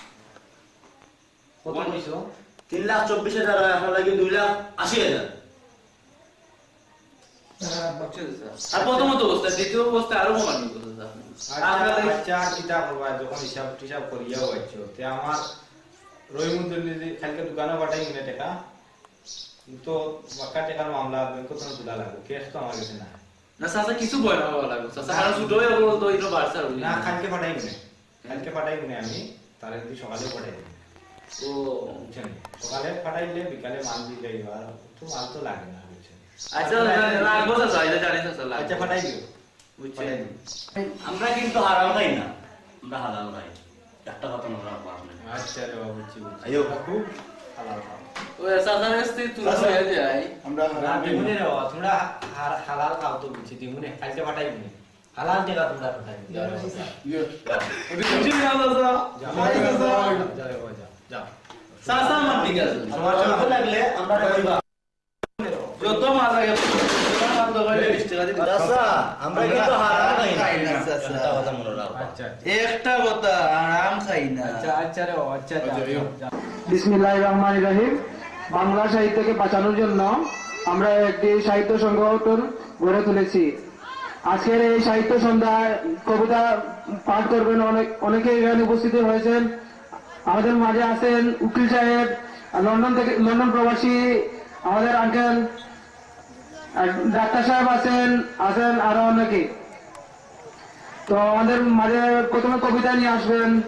কত কইছো? তিন লাখ চব্বিশ হাজার অয়, আপনার লাগি দুই লাখ আশি হাজার। আচ্ছা, স্যার। আর প্রথমত অবস্থা, দ্বিতীয় অবস্থা আরো কমানো কথা, স্যার। আচ্ছা, আপনার লাগি আচ্ছা, আর কিতা করবা, যখন হিসাব টিসাব করিয়া অইছো, তে আমার রহিমউদ্দিন যদি কালকে দোকানো পাঠাই মনে টেকা, তো বাক্কা টেকার মামলা ব্যাংক থাকি তুলা লাগবো, ক্যাশ তো আমার কাছে নাই। না, চাচা, কিছু ভয় না পাওয়া লাগবো, চাচা, কারণ ছোট হয়ে বলতো, এটা বাড়ছে আর না, কালকে পাঠাই মনে। কালকে পাঠাই মনে আমি, তারে যদি সকালে পাঠাই দিই। ও। বুঝছেন? সকালে পাঠাইলে বিকালে মাল দিলে আর তো মাল তো লাগে না, বুঝছেন? আচ্ছা, লাগবো চাচা, এটা জানি চাচা, লাগবো। আচ্ছা, পাঠাই দিও। বুঝছেন? পাঠাই দিও। আমরা কিন্তু হারাম খাই না, আমরা হালাল খাই। একটা কথা মনে রাখবা আপনে। আচ্ছা রে বাবা, বুঝছি, বুঝছি। আইও। আমরা খুব হালাল খাই। ও, চাচার কাছ থাকি তুই চাচা, হয়ে যায়। আমরা হারাম না, খাই না। দিমুনে রে বাবা, তোমরা হা-, হার-, হালাল খাও তো বুঝছি, দিমুনে, কালকে পাঠাই দিমুনে। হালাল টেকা তোমরা কোথায় নিতে পারো? ইয়ে। ওটা বুঝি না, চাচা। যাও, যাও, যাও, যাও, যাও, যাও। চাচা আমার ঠিক আছে। আমার চোখে লাগলে আমরা কইবা। যত মাল লাগে, যত মাল দরকার, বিশ টেকা দিবি। চাচা, আমরা কিন্তু হারাম খাই না। চাচা। একটা কথা মনে রাখবা। আচ্ছা, আচ্ছা। একটা কথা, হারাম খাই না। আচ্ছা, আচ্ছা রে, আচ্ছা, আচ্ছা, যাও, যাও। বিসমিল্লাহির রহমানির রহিম। বাংলা সাহিত্যকে বাঁচানোর জন্য আমরা একটি সাহিত্য সংগঠন গড়ে তুলেছি। আজকের এই সাহিত্য সন্ধ্যায় কবিতা পাঠ করবেন অনেক, অনেকে এখানে উপস্থিত হয়েছেন। আমাদের মাঝে আছেন উকিল সাহেব, লন্ডন থেকে, লন্ডন প্রবাসী আমাদের আঙ্কেল, আর ডাক্তার সাহেব আছেন, আছেন আরো অনেকে। তো আমাদের মাঝে প্রথমে কবিতা নিয়ে আসবেন।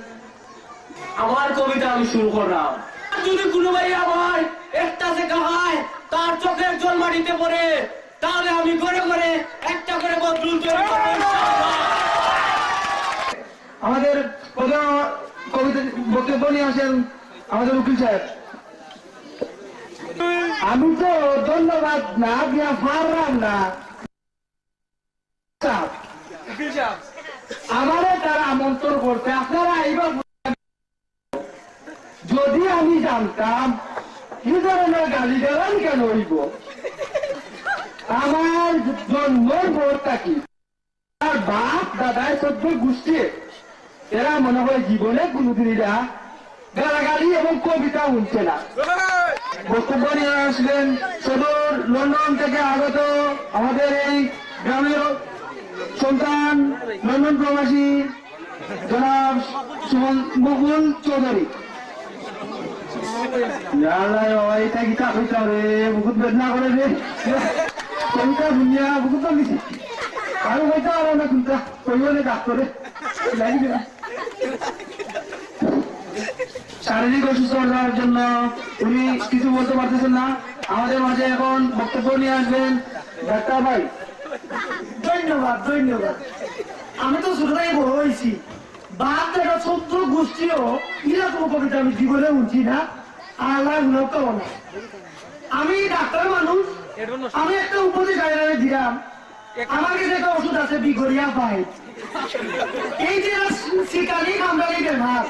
আমার কবিতা আমি শুরু করলাম। যদি কোনো ভাই আমার একটা শেখা হয়, তার চোখের জল মাটিতে পড়ে, তাহলে আমি ঘরে ঘরে একটা করে বদরুল তৈরি করবো, ইনশাআল্লাহ। আমাদের প্রথম কবিতা বক্তব্য নিয়ে আসেন আমাদের উকিল সাহেব। আমি তো ধন্যবাদ না দিয়া পারলাম না। উকিল সাহেব, আমারে তারা আমন্ত্রণ করছে, আপনারা আইবা। যদি আমি জানতাম, কি ধরনের গালি গালাজ কেন হইব? আমার জন্মর পর থাকি তার বাপ দাদায় চোদ্দ গোষ্ঠী, এরা মনে হয় জীবনে কোনোদিন এরা গালাগালি এবং কবিতা শুনছে না। বক্তব্য নিয়ে আসবেন সদর লন্ডন থেকে আগত আমাদের এই গ্রামের সন্তান, লন্ডন প্রবাসী জনাব সুমন মুকুল চৌধুরী। ইয়া আল্লাহ, বাবা, এটা কি কাপড় রে? বুকুত বেদনা করে রে। কবিতা শুনিয়া বুকুত পানি। আমি বলতে পারবো না কোনটা, কইও না ডাক্তারে। জানি না। শারীরিক অসুস্থতার জন্য উনি কিছু বলতে পারতেছেন না। আমাদের মাঝে এখন বক্তব্য নিয়ে আসবেন ডাক্তার ভাই। ধন্যবাদ, ধন্যবাদ। আমি তো ছোট থেকে বড় হয়েছি, বাপ বেটা চোদ্দ গোষ্ঠীও এরকম কবিতা আমি জীবনে শুনছি না। আল্লাহ লোক না। আমি ডাক্তার মানুষ, আমি একটা উপদেশ আগে দিলাম। আমার কাছে একটা ওষুধ আছে, বিগড়িয়া পাই। এই যে শিকারি কামড়ালি বেমার,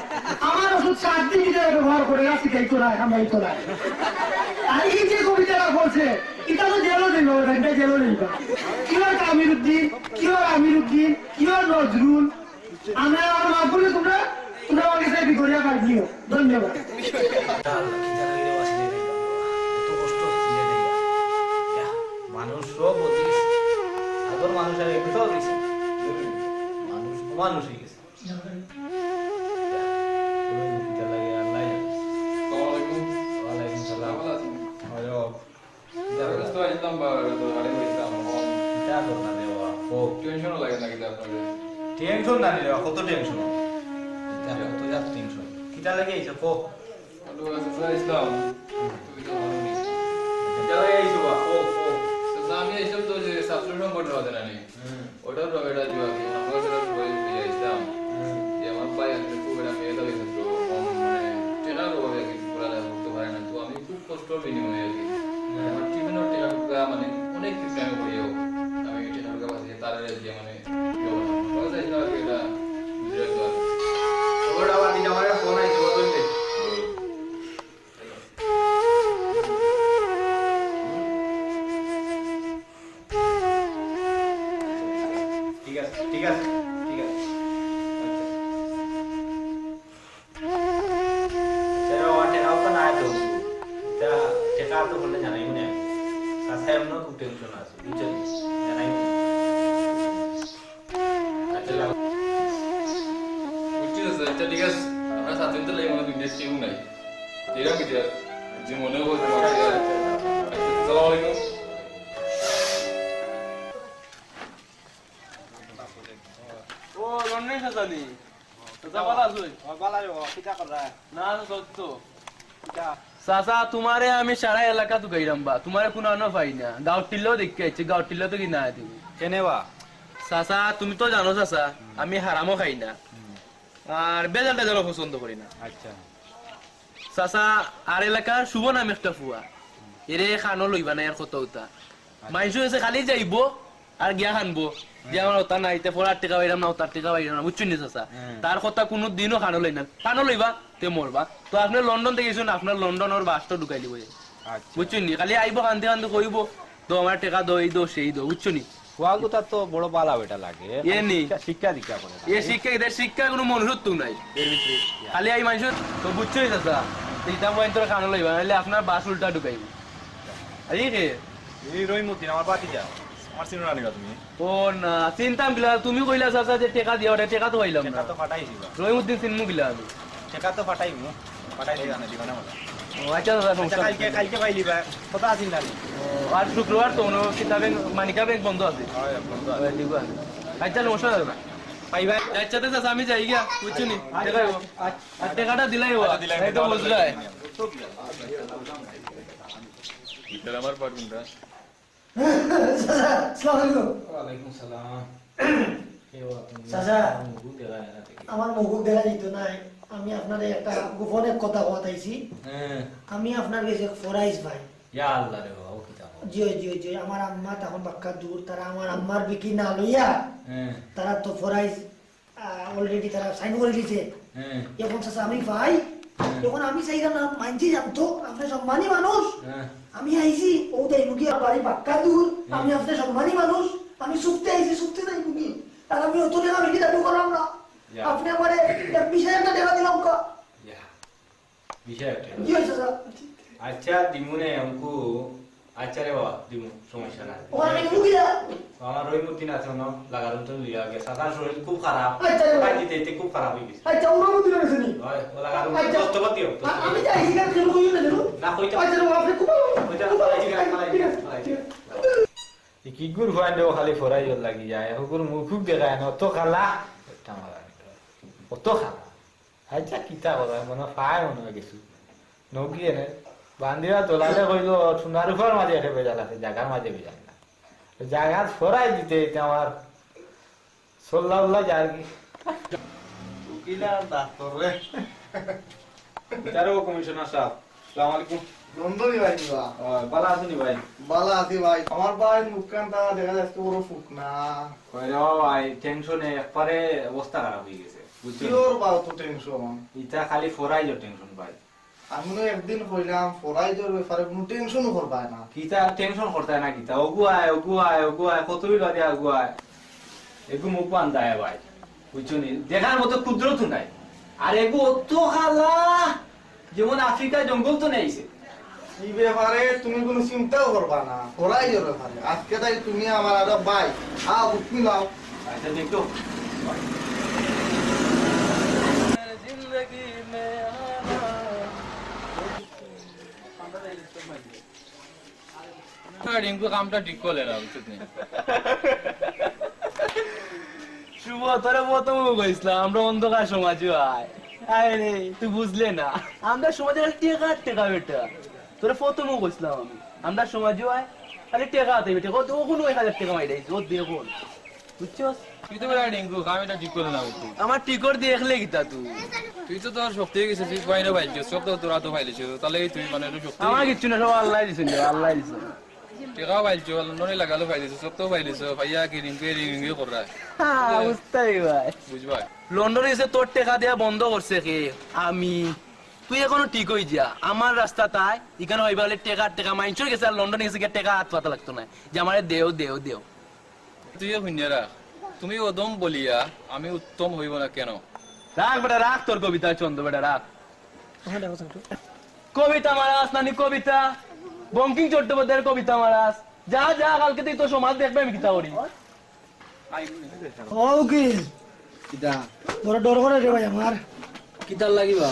আমার ওষুধ সাত দিন ভিতরে ব্যবহার করে, আর শিকাই তোরা, কামড়াই তোরা। আর এই যে কবিতাটা বলছে, এটা তো জেলও নেই, এটা জেলও নেই। কি হয় আমির উদ্দিন, কি হয় আমির উদ্দিন, কি হয় নজরুল, আমরা আমার মাফ করলে তোমরা, তোমরা আমার কাছে বিগড়িয়া কাজ নিও। ধন্যবাদ। মানুষ সব অতি আগর মানুষ আর এমনিতেও দিছে। মানুষ অমানুষ হয়ে গেছে। ওই দুইটা লাগে আল্লাহ জানে। আসসালামু আলাইকুম। ওয়ালাইকুম সালাম। ভালো আছেন? ভালো। ব্যস্ত আছিলাম বা আরে হইতাম। কিতা দরকার রে বাবা? ও। টেনশনও লাগে না কিতা আপনার? টেনশন না রে বাবা, কত টেনশন? কিতা কত জাত টেনশন? কিতা লাগে এই যে কো? আলু আছে, স্যার, ইসলাম। তুমি তো ভালো নেই। কিতা লাগে এই যে বাবা? কো, কো। স্যার, আমি এইসব তো যে ছাত্র সংগঠন আছে না নি? হুম। ওটার ব্যাপারে একটা জবাব দিন। আমরা সেটা সবাই পেয়ে আসতাম। হুম। যে আমার ভাই আসলে খুব একটা মেয়ে লাগে তো, কম মানে ট্রেনার অভাবে আর কি পড়ালেখা করতে পারে না। তো আমি খুব কষ্টর বিনিময়ে আর কি। হুম। আমার টিফিনের টেকা টুকা মানে অনেক কিছু আমি করিও। আমি টেকা টুকা বাঁচিয়ে তারা যে মানে ইয়ে বানাবো। তো চাইছিলাম আর কি এটা বুঝে রাখতে পারবো। ওটা আবার দিন আমার ফোন আইছে, বলতে। ঠিক আছে, ঠিক আছে, ঠিক আছে। আচ্ছা। আচ্ছা, ও টেকাও তো নাই তো। তা টেকা তো বললে জানাই মনে হয়। আচ্ছা, এমন খুব টেনশন আছে, বুঝছেন? জানাই মনে হয়। আচ্ছা, যাও। বুঝছি তো, আচ্ছা, ঠিক আছে। আমরা সাত দিন তো লাগি, মানে, দুই দিন কেউ নাই। ঠিক আছে, ঠিক আছে। যে মনে হয়, তোমার ঠিক আছে। আচ্ছা, আসসালামু আলাইকুম। ও, লন্ডন চাচা নি? চাচা, ভালা আছইন? ও, ভালা রে বাবা, কিতা কররা? না, না, সত্য। কিতা? চাচা, তোমারে আমি সারা এলাকা তুকাইরাম বা, তোমারে কুনানো পাই না। গাউর টিল্লাও দেখি আইছি, গাউর টিল্লা তো কি না তুমি? কেনে বা? চাচা, তুমি তো জানো চাচা, হুম। আমি হারামও খাই না। হুম। আর বেজাল টেজালও পছন্দ করি না। আচ্ছা। চাচা, আর এলাকার শুভ নামে একটা ফুয়া। এরে খানো লইবা না, এর কত উতা। আচ্ছা। মাইনষে আছে খালি যাইবো, আর গিয়া খানবো। যে হুম। আমার ওটা নাই, তে পড়ার টেকা পাইরাম না, ওটার টেকা পাইরাম না, বুঝছইন নি চাচা? হুম। তার কথা কুনু দিনও খানো লই না। খানো লইবা, তে মরবা। তো আপনে লন্ডন থাকি আইছইন, আপনার লন্ডনর বাসটা ঢুকাই দিব। আচ্ছা। বুঝছইন নি? খালি আইবো কান্দি কান্দি কইবো, "দো আমার টেকা দো, এই দো, সেই দো", বুঝছো নি? ফুয়াগুতা তো বড় বালা বেটা লাগে। এ নি। শিক্ষা, শিক্ষা দীক্ষা করে না। এ শিক্ষা, এদের শিক্ষা কুনু মনুষ্যত্ব নাই। এর ভিতরে। খালি এই মানুষ তো বুঝছো নি চাচা? তো ইতা বইন তোরা খানো লইবা, নাইলে আপনার বাস উল্টা ঢুকাইবো। এই কে? এই রহিমউদ্দিন, আমার ভাতিজা। আমার চিনো না নি বা তুমি? ও না, চিনতাম কিলা, তুমি কইলা চাচা যে টেকা দিয়া, ওটা টেকা তো পাইলাম না। টেকা তো পাঠাইছি বা। রহিমউদ্দিন চিনমু কিলা আমি? টেকা তো পাঠাইমু, পাঠাই দিবা না, দিবা না মানে। ও আচ্ছা চাচা, আচ্ছা, সমস্যা নাই। কালকে, কালকে পাইলিবা, কথা আছিল না নি? ও, আর শুক্রবার তো অনো কিতা ব্যাংক, মানিকা ব্যাংক বন্ধ আছে। হয়, বন্ধ আছে। ওই দিবা। আচ্ছা, নমস্কার দাদা। পাইবা। আচ্ছা, তো চাচা, আমি যাই গিয়া, বুঝছো নি? আচ্ছা, দেখা হইবো। আচ্ছা। আর টেকাটা দিলাই হইবো। আচ্ছা, দিলাই, এই তো দিলাই। বুঝলাই। ভিতরে আমার পার কোনটা? চাচা, আসসালামু আলাইকুম। ওয়ালাইকুম সালাম। কে ও আপনি? চাচা, আমার মুখ দেখা যায় না দেখি। আমার মুখ দেখা যাইতো নায়। আমি আপনারে একটা গোপন এক কথা কওয়াত আইছি। হ্যাঁ। আমি আপনার গেছে ফরাইজ ভাই। ইয়া আল্লাহ রে বাবা, ও কিতা কও? জি, জি, জি, আমার আম্মা তখন বাক্কা দূর, তারা আমার আম্মার বিকি না লইয়া, হ্যাঁ। তারা তো ফরাইজ আহ, already তারা sign করি দিছে। হ্যাঁ। এখন চাচা আমি ভাই, হ্যাঁ। এখন আমি চাইলাম না, মাইনষে জানতো, আপনে সম্মানী মানুষ। হ্যাঁ। আমি আইছি, ও তাই মুখে বাড়ি বাক্কা দূর, হ্যাঁ। আমি আপনে সম্মানী মানুষ, আমি চুপতে আইছি, চুপতে যাই মুখে। আর আমি অত টেকা বেশি দাবি করলাম না। ইয়া। আপনে আমারে এক বিশ হাজার টেকা দিলাম কা। ইয়া। বিষয় একটা। জি, আচ্ছা, স্যার। আচ্ছা, দিমুনে অঙ্কু। আচ্ছা রে বাবা, দিমু, সমস্যা নাই। ওখানে দিমু কিলা? আমার রহিমউদ্দিন আছে, অনো লাগারুম তো লইয়া গেছে। তার শরীর খুব খারাপ। আচ্ছা রে বাবা। তাই দিতে দিতে খুব খারাপ হয়ে গেছে। আচ্ছা, ওর মধ্যে রয়েছে নি? হয়, ও লাগারুম আচ্ছা। দশ টাকা দিও, দশ টাকা। আমি যাই, ঠিক আছে, কেন কইও না, কেন? না, কইতে আচ্ছা, রে বাবা, আপনি খুব ভালো। কইতে খুব ভালো, আচ্ছা, ঠিক আছে, ঠিক আছে, ঠিক আছে। এই কিগুর ফুয়াইন্ডেও খালি ফরাইজর লাগি যায়, হগুর মুখুক দেখায় না, অত খালা, একটা মারা একটা, অত খালা। আচ্ছা, কিতা করা, মনে হয় ফায় মনে হয় কিছু। নগিয়ে নে, বান্দিরা দলালে কইল, সোনার উপর মাঝে একটা বেজাল আছে, জাগার মাঝে বেজাল না। তো জাগাত ফরাই দিতে দিতে আমার সল্লা উল্লা যার কি। উকিল আর ডাক্তার রে। ইতারও কমিশনার সাহেব, আসসালামু আলাইকুম। নন্দনী ভাই নিবা? অয়, বালা আছনি ভাই? বালা আছি ভাই। আমার ভাই মুখখান তা দেখা যাচ্ছে বড় ফুক না। কই রে বাবা ভাই, টেনশনে একবারে অবস্থা খারাপ হয়ে গেছে, বুঝছো? কিওর বা অত টেনশন? ইতা খালি ফরাইজর টেনশন ভাই। আমি না একদিন কইলাম, ফরাইজর ব্যাপারে কোনো টেনশনও করবায় না। কিতা টেনশন করতায় না কিতা? অগুয়ায়, অগুয়ায়, অগুয়ায়, কত বিল বাদে অগুয়ায়। এগু মুখ বান্ধায় ভাই। বুঝছো নি? দেখার মতো কুদরতও নাই। আর এগু অত খালা, যেমন আফ্রিকার জঙ্গল তো নেইছে। এই ব্যাপারে তুমি কোনো চিন্তাও করবা না, ফরাইজর ব্যাপারে। আজকে তাই তুমি আমার আরো ভাই। আও, বুক মিলাও। আচ্ছা, দেখো। রিঙ্কু কামটা ঠিক করলে না, বুঝছত নি? শুভ, তোরে প্রথম কইছিলাম, আমরা অন্ধকার সমাজে আয়। আয় রে, তুই বুঝলে না। আমরা সমাজে খালি টেকা আর টেকা বেটা। তোরে প্রথম কইছিলাম আমি। আমরা সমাজে আয়, খালি টেকা আতে বেটা। কত, ও কোনো এক হাজার টেকা মাইরাইছে, ও দেখুন। বুঝছস? তুই তো বেটা রিঙ্কু, কাম এটা ঠিক করে না, বুঝছিস? আমার ঠিক করে দেখলে কিতা তুই? তুই তো তোর শক্তি হয়ে গেছে, তুই কয়েনও পাইলিছস, সব তো তোরা তো পাইলিছস, তাহলে এই তুই মানে একটু শক্তি আমার কিচ্ছু না, সব আল্লাহ দিছেন, আল্লাহ দিছেন। টেকাও পাইলিছস, লন্ডনে লাগালো পাইলিছস, সব তো পাইলিছস, ভাইয়া কি রিঙ্কু, রিঙ্কু কর রায়। হ্যাঁ, বুঝতাই ভাই। বুঝবায়। লন্ডনে গেছে তোর টেকা দেয়া বন্ধ করছে কে? আমি। তুই এখনো ঠিক হই যা, আমার রাস্তা তাই, এখানে হইবা হলে টেকা, টেকা, মাইনষর গেছে আর লন্ডনে গেছে গিয়া টেকা আত পাতা লাগতো না, যে আমারে দেও, দেও, দেও। তুইও হুনিয়া রাখ, তুমি অধম বলিয়া আমি উত্তম হইব না কেন? রাখ বেটা, রাখ তোর কবিতা, চন্দ্র বেটা, রাখ। কবিতা মারাস নানি কবিতা, বঙ্কিম চট্টোপাধ্যায়ের কবিতা মারাস। যা, যা, কালকে তুই তোর সমাজ দেখবে আমি কিতা করি। ও উকিল, কিতা? বড় ডর করে রে ভাই আমার। কিতার লাগি বা?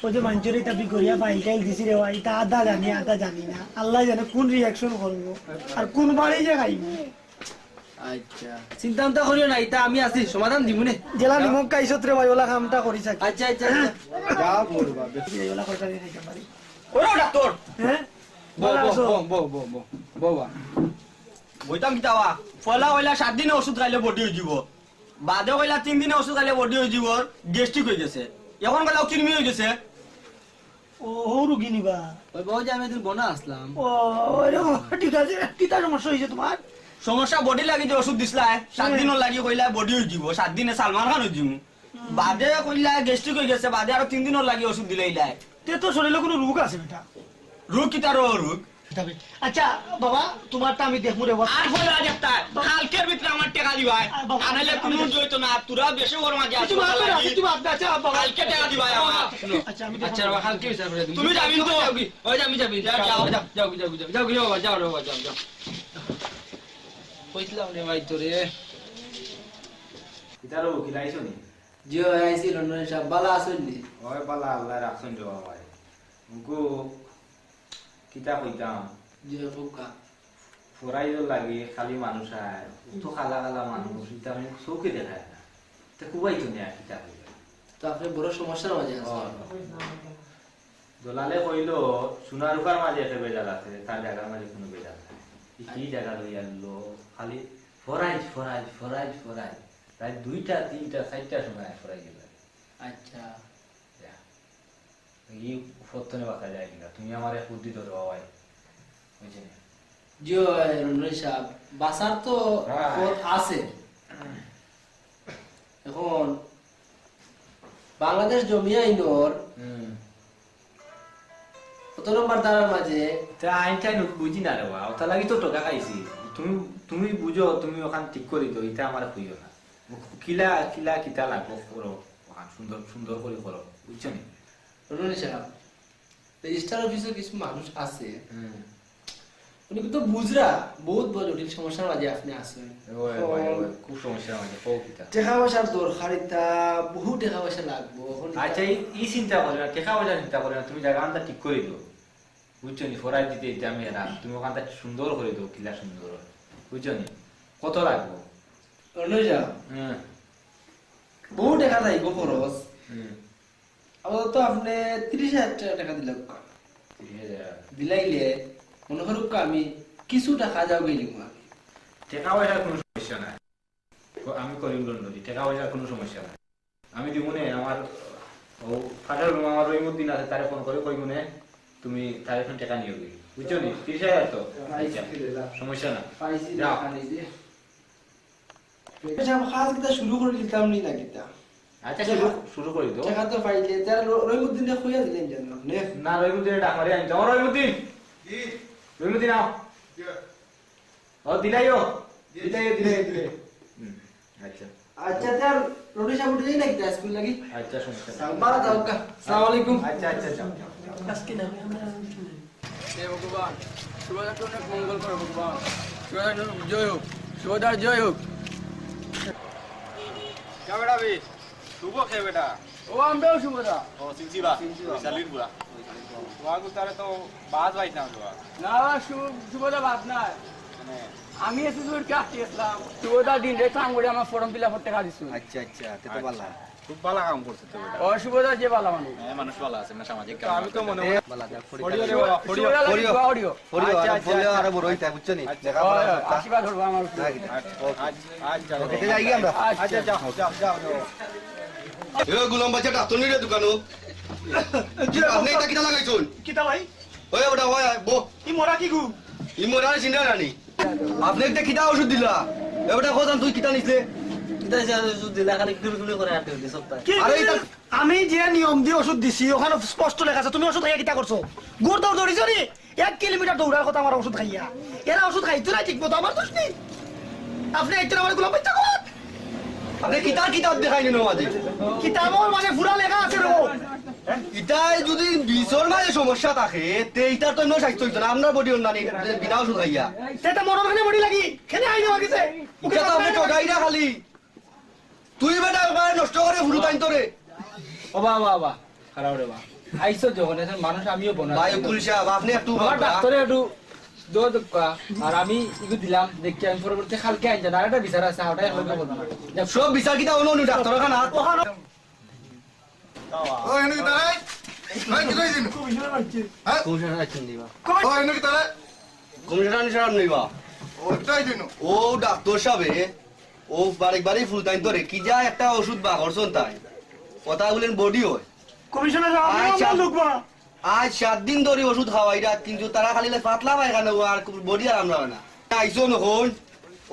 ওই যে মাইনষরে ইতা বিগড়িয়া ফাইল টাইল দিছি রে ভাই, ইতা আধা জানি, আধা জানি না। আল্লাহ জানে কোন reaction করবো, আর কোন বাড়ি যে খাইবো। আচ্ছা, চিন্তা ভাবনা করিও না, ইতা আমি আছি, সমাধান দিমু নে। জেলা নিমক খাইছত রে ভাই, ওলা কামটা করি থাকি। আচ্ছা, আচ্ছা, আচ্ছা। যা বলবা, বে- এই ওলা কয়টা দিয়ে দিতে পারি। ওরা ডাক্তার। হ্যাঁ? বউ, ভালা বউ, আছো? বউ, বউ, বউ, বউ, বউ, বা। বইতাম কিতা বা? পয়লা কইলা সাত দিনে ওষুধ খাইলে বডি হয়ে যাব। বাদে কইলা তিন দিনে ওষুধ খাইলে বডি হয়ে যাব, গ্যাস্ট্রিক হয়ে গেছে। এখন কইলা কৃমি হয়ে গেছে। ও, হৌ রুগী নিবা? ওই বউ যে আমি একদিন বনা আসলাম। ও, ওই রে, ও, ঠিক আছে। কিতা সমস্যা হয়েছে তোমার? সমস্যা বডি লাগি যে ওষুধ দিছলায়, সাত হুম। দিনর লাগি কইলা বডি হয়ে যাব, সাত দিনে সালমান খান হয়ে যাব। হুম। বাদে কইলা গ্যাস্ট্রিক হয়ে গেছে, বাদে আরো তিন দিনর লাগি ওষুধ দিলাইলায়। তে তো শরীরে কোনো রোগ আছে বেটা? রোগ কিতা রো রোগ? আচ্ছা বাবা, তোমারটা আমি দেখমু রে বাবা। আর বলে আজ একটা, কালকের ভিতরে আমার টেকা দিবায়। আ, বাবা, আর নাইলে আমি কোনো দেখমু। জড়িত না, তোরা বেশি ওর মাঝে কিছু আছো, মাফ করে লাগি। কিছু মাফ না, আচ্ছা, বাবা। কালকে টেকা দিবায় আমার। আচ্ছা, আমি দেখমু। আচ্ছা, বাবা, কালকে বিচার করে দিমু। তুমি যাবি তো? যাও গি, ওই যে আমি যাবি। যাও, যাও, যাও, যাও, যাও, যাও, যাও, যাও, যাও, যাও, যাও। কইছিলাম রে ভাই তোরে। ইতারও উকিল আইছো নি? জি, ওই আইছি লন্ডনী সাব, বালা আছইন নি? ওই বালা, আল্লাহ রাখছইন রে বাবা। উগু কিতা কইতাম? জি, কউক্কা। ফরাইজর লাগি খালি মানুষ আয়, তো কালা কালা মানুষ, ইতা আমি চউখে দেখায় না। তে কুবাই তো নেয়া কিতা কইবা? তো আপনি বড় সমস্যার মাঝে আছেন। ও। দলালে কইলো, সোনা রূপার মাঝে একটা ভেজাল আছে, তার জাগার মাঝে কোনো ভেজাল নাই। ই কি জাগা লই আনলো? খালি ফরাইজ, ফরাইজ, ফরাইজ, ফরাইজ। রাইত দুইটা, তিনটা, চাইরটার সময় ফরাইজ লাগে। আচ্ছা। ইয়া। ই ফত্তনে বাঁচা যায় কিনা? তুমি আমার এক বুদ্ধি ধরো, বাবাই। বুঝছি না? জি, ওই রঞ্জন সাহেব, বাঁচার তো হ্যাঁ। পথ আছে। এখন বাংলাদেশ জমি আইনর হুম। কত নম্বর ধারার মাঝে? তা আইন টাইন বুঝি না রে বা, ওটা লাগি তো টোকা খাইছি। তুমি, তুমি বুঝো, তুমি ওখান ঠিক করি দিও, এটা আমার কইও না। কিলা, কিলা, কিতা লাগবো করো, ওখান সুন্দর, সুন্দর করে করো, বুঝছো নি? রঞ্জন সাহেব, রেজিস্টার অফিসে কিছু মানুষ আছে, হুম। উনি কিন্তু বুঝরা, বহুত বড় জটিল সমস্যার মাঝে আপনি আছেন। ওই, ওই, ওই, খুব সমস্যার মাঝে, কও কিতা? টাকা পয়সার দরকার, ইতা বহু টাকা পয়সা লাগবো। এখন আচ্ছা, এই, এই চিন্তা করে না, টাকা পয়সা চিন্তা করে না, তুমি জাগা আনতা ঠিক করে দিও। বুঝছো নি? ফরাই দিতে দিতে আমি এরা, তুমি ওখানটা সুন্দর করে দিও, কিলা সুন্দর। বুঝছো নি? কত লাগবো? অনুজা, হ্যাঁ। বউ টেকা যাইবো খরচ। হুম। আপাতত আপনে তিরিশ হাজার টেকা, টেকা দিলাম। তিরিশ হাজার? দিলাইলে মনে করুক্কা আমি কিছু টেকা যাও গেলিমু আমি। টেকা পয়সার কুনু সমস্যা নাই। ক-, আমি করিমগঞ্জ নদী, টেকা পয়সার কুনু সমস্যা নাই। আমি দিমু নে, আমার ও ফাটার রুম আমার রহিমউদ্দিন আছে, তারে ফোন করি কইমু নে, তুমি তারে এখন টেকা নিও গি। বুঝছো নি? তিরিশ হাজার তো? আচ্ছা, সমস্যা না। পাইছি, যাও। টেকা নেই যে। আচ্ছা, কাজ কিতা শুরু করি দিতাম নি না কিতা? আচ্ছা, শুরু, শুরু করি দাও। টেকা তো পাইলে, তার র-, রহিমউদ্দিনে কইয়া দিলেন যেন, নে? না, রহিমউদ্দিনে ডাক মারি আনতে। ও রহিমউদ্দিন! জি। রহিমউদ্দিন, আও। জি। ও, দিলাইও। জি। দিলাইও, দিলাইও, দিলাইও। হুম, আচ্ছা। আচ্ছা, তার রুটি সাবুটি যাই না কিতা স্কুল লাগি? আচ্ছা, সমস্যা নাই। সালমারা দাও কা। আসসালামু আলাইকুম। আচ্ছা, আচ্ছা, যাও, যাও, যাও। আজকে না, আমরা হে ভগবান, শুভদাকে অনেক মঙ্গল করো ভগবান, শুভদার জয় হোক, শুভদার জয় হোক। কে বেটা বে? শুভ কে বেটা? ও আমরাও শুভদা। ও, চিনছি বা? চিনছি বা। বৈশালীর বুড়া। ওয়াগু তারে তো বাদ পাইতাম তো আর। না, শু-, শুভদা বাদ নাই। মানে আমি এসে জোর কাটি আসলাম। শুভদা দিন রে কাম করে আমার ফর্ম ফিল আপের টেকা দিছু। আচ্ছা, আচ্ছা, তে তো ভালা। খুব ভালা কাম করছে তো বেটা। ও শুভদা যে ভালা মানুষ। হ্যাঁ, মানুষ ভালা আছে না, সামাজিক তো কাম আমি তো আছে। মনে মনে বালা যা, পড়ি পড়িও রে বাবা, পড়িও। শুভদা লাগি পড়িও। দোয়া করিও। পড়িও, পড়িও, আরে আচ্ছা, বললে আচ্ছা। আরো বড় হইতা, বুঝছো নি? আচ্ছা। লেখাপড়া হয়, করতা। আশীর্বাদ করবো আমার উপরে। আচ্ছা, আচ্ছা, আচ্ছা, ওকে, তে যাই আমরা। আচ্ছা, যাও, যাও, যাও, যাও। এ গুলাম বাচ্চা ডাক্তার নিরে দোকানো। জি, আপনি এটা কিতা লাগাইছুন? কিতা ভাই? ওই বেটা, ওই, ওই, বো। ই মরা কি গু? ই মরা চিন্তা রানি। আপনি একটা কিতা ওষুধ দিলা? এ বেটা, খোঁজান তুই কিতা নিছলে? কিতা যে ওষুধ দিলা, খালি কুড়ি কুড়ি করে আটকে দিছে সপ্তাহে। কি আরে, দিলা? এটা আমি যে নিয়ম দিয়ে ওষুধ দিছি, ওখানে স্পষ্ট লেখা আছে, তুমি ওষুধ খাইয়া কিতা করছো? গুড় দৌড় দৌড়িছো নি? এক কিলোমিটার দৌড়ার কথা আমার ওষুধ খাইয়া। এরা ওষুধ খাইতো না ঠিক মতো, আমার দোষ নেই। আপনি একজন আমার গুলাম বাচ্চা কর। আপনি কিতাব, কিতাব দেখাই নিন মাঝে। কিতাবর মাঝে পুরা লেখা আছে রে। ইটায় যদি বিষর মাঝে সমস্যা থাকে, তে ইটার তো এমন স্বাস্থ্য হইতো না। আমরা বডি অন্যান্য বিনা ওষুধ খাইয়া। তে তো মরণ খানে বডি লাগি, খেলে আইনে আমার গেছে। ইটা তো আপনি ঠগাই না খালি। তুই বেটা একবারে নষ্ট করে ফুরু তাইন তোরে। ও বাবা, বাবা, খারাপ রে বাবা। আইসো যখন, এখন মানুষ আমিও বনা। ভাই, উকিল সাহেব, আপনি একটু আমার বাবা। ডাক্তারে একটু দোয়া দক্কা, আর আমি ইগু দিলাম, দেখি আমি পরবর্তী কালকে আইন যান, আর একটা বিচার আছে, ওটাই হইবে বলবো না। সব বিচার কিতা অন্য অন্য ডাক্তারখানা? ওখানে ও, এনে কিতা রে? ভাই, কিতা হইছে? কমিশনার আইছে। হ্যাঁ? কমিশনার আইছেন দিবা। ও, এনে কিতা রে? কমিশনার আনি সারাম নিবা। ও, কিতা হইছে নু? ও, ডাক্তার সাহেব, ও বারেক বারেই ফুল টাইম ধরে, কি যা একটা ওষুধ বার করছন তাই। কথা বলেন বডি হয়। কমিশনার সাহেব, আপনি আচ্ছা। আমার লোক বা? আজ সাত দিন ধরে ওষুধ খাওয়াই রাত, কিন্তু তারা খালি পাতলা পায়খানা আর বডি আরাম লাগে না। আইসো নখন,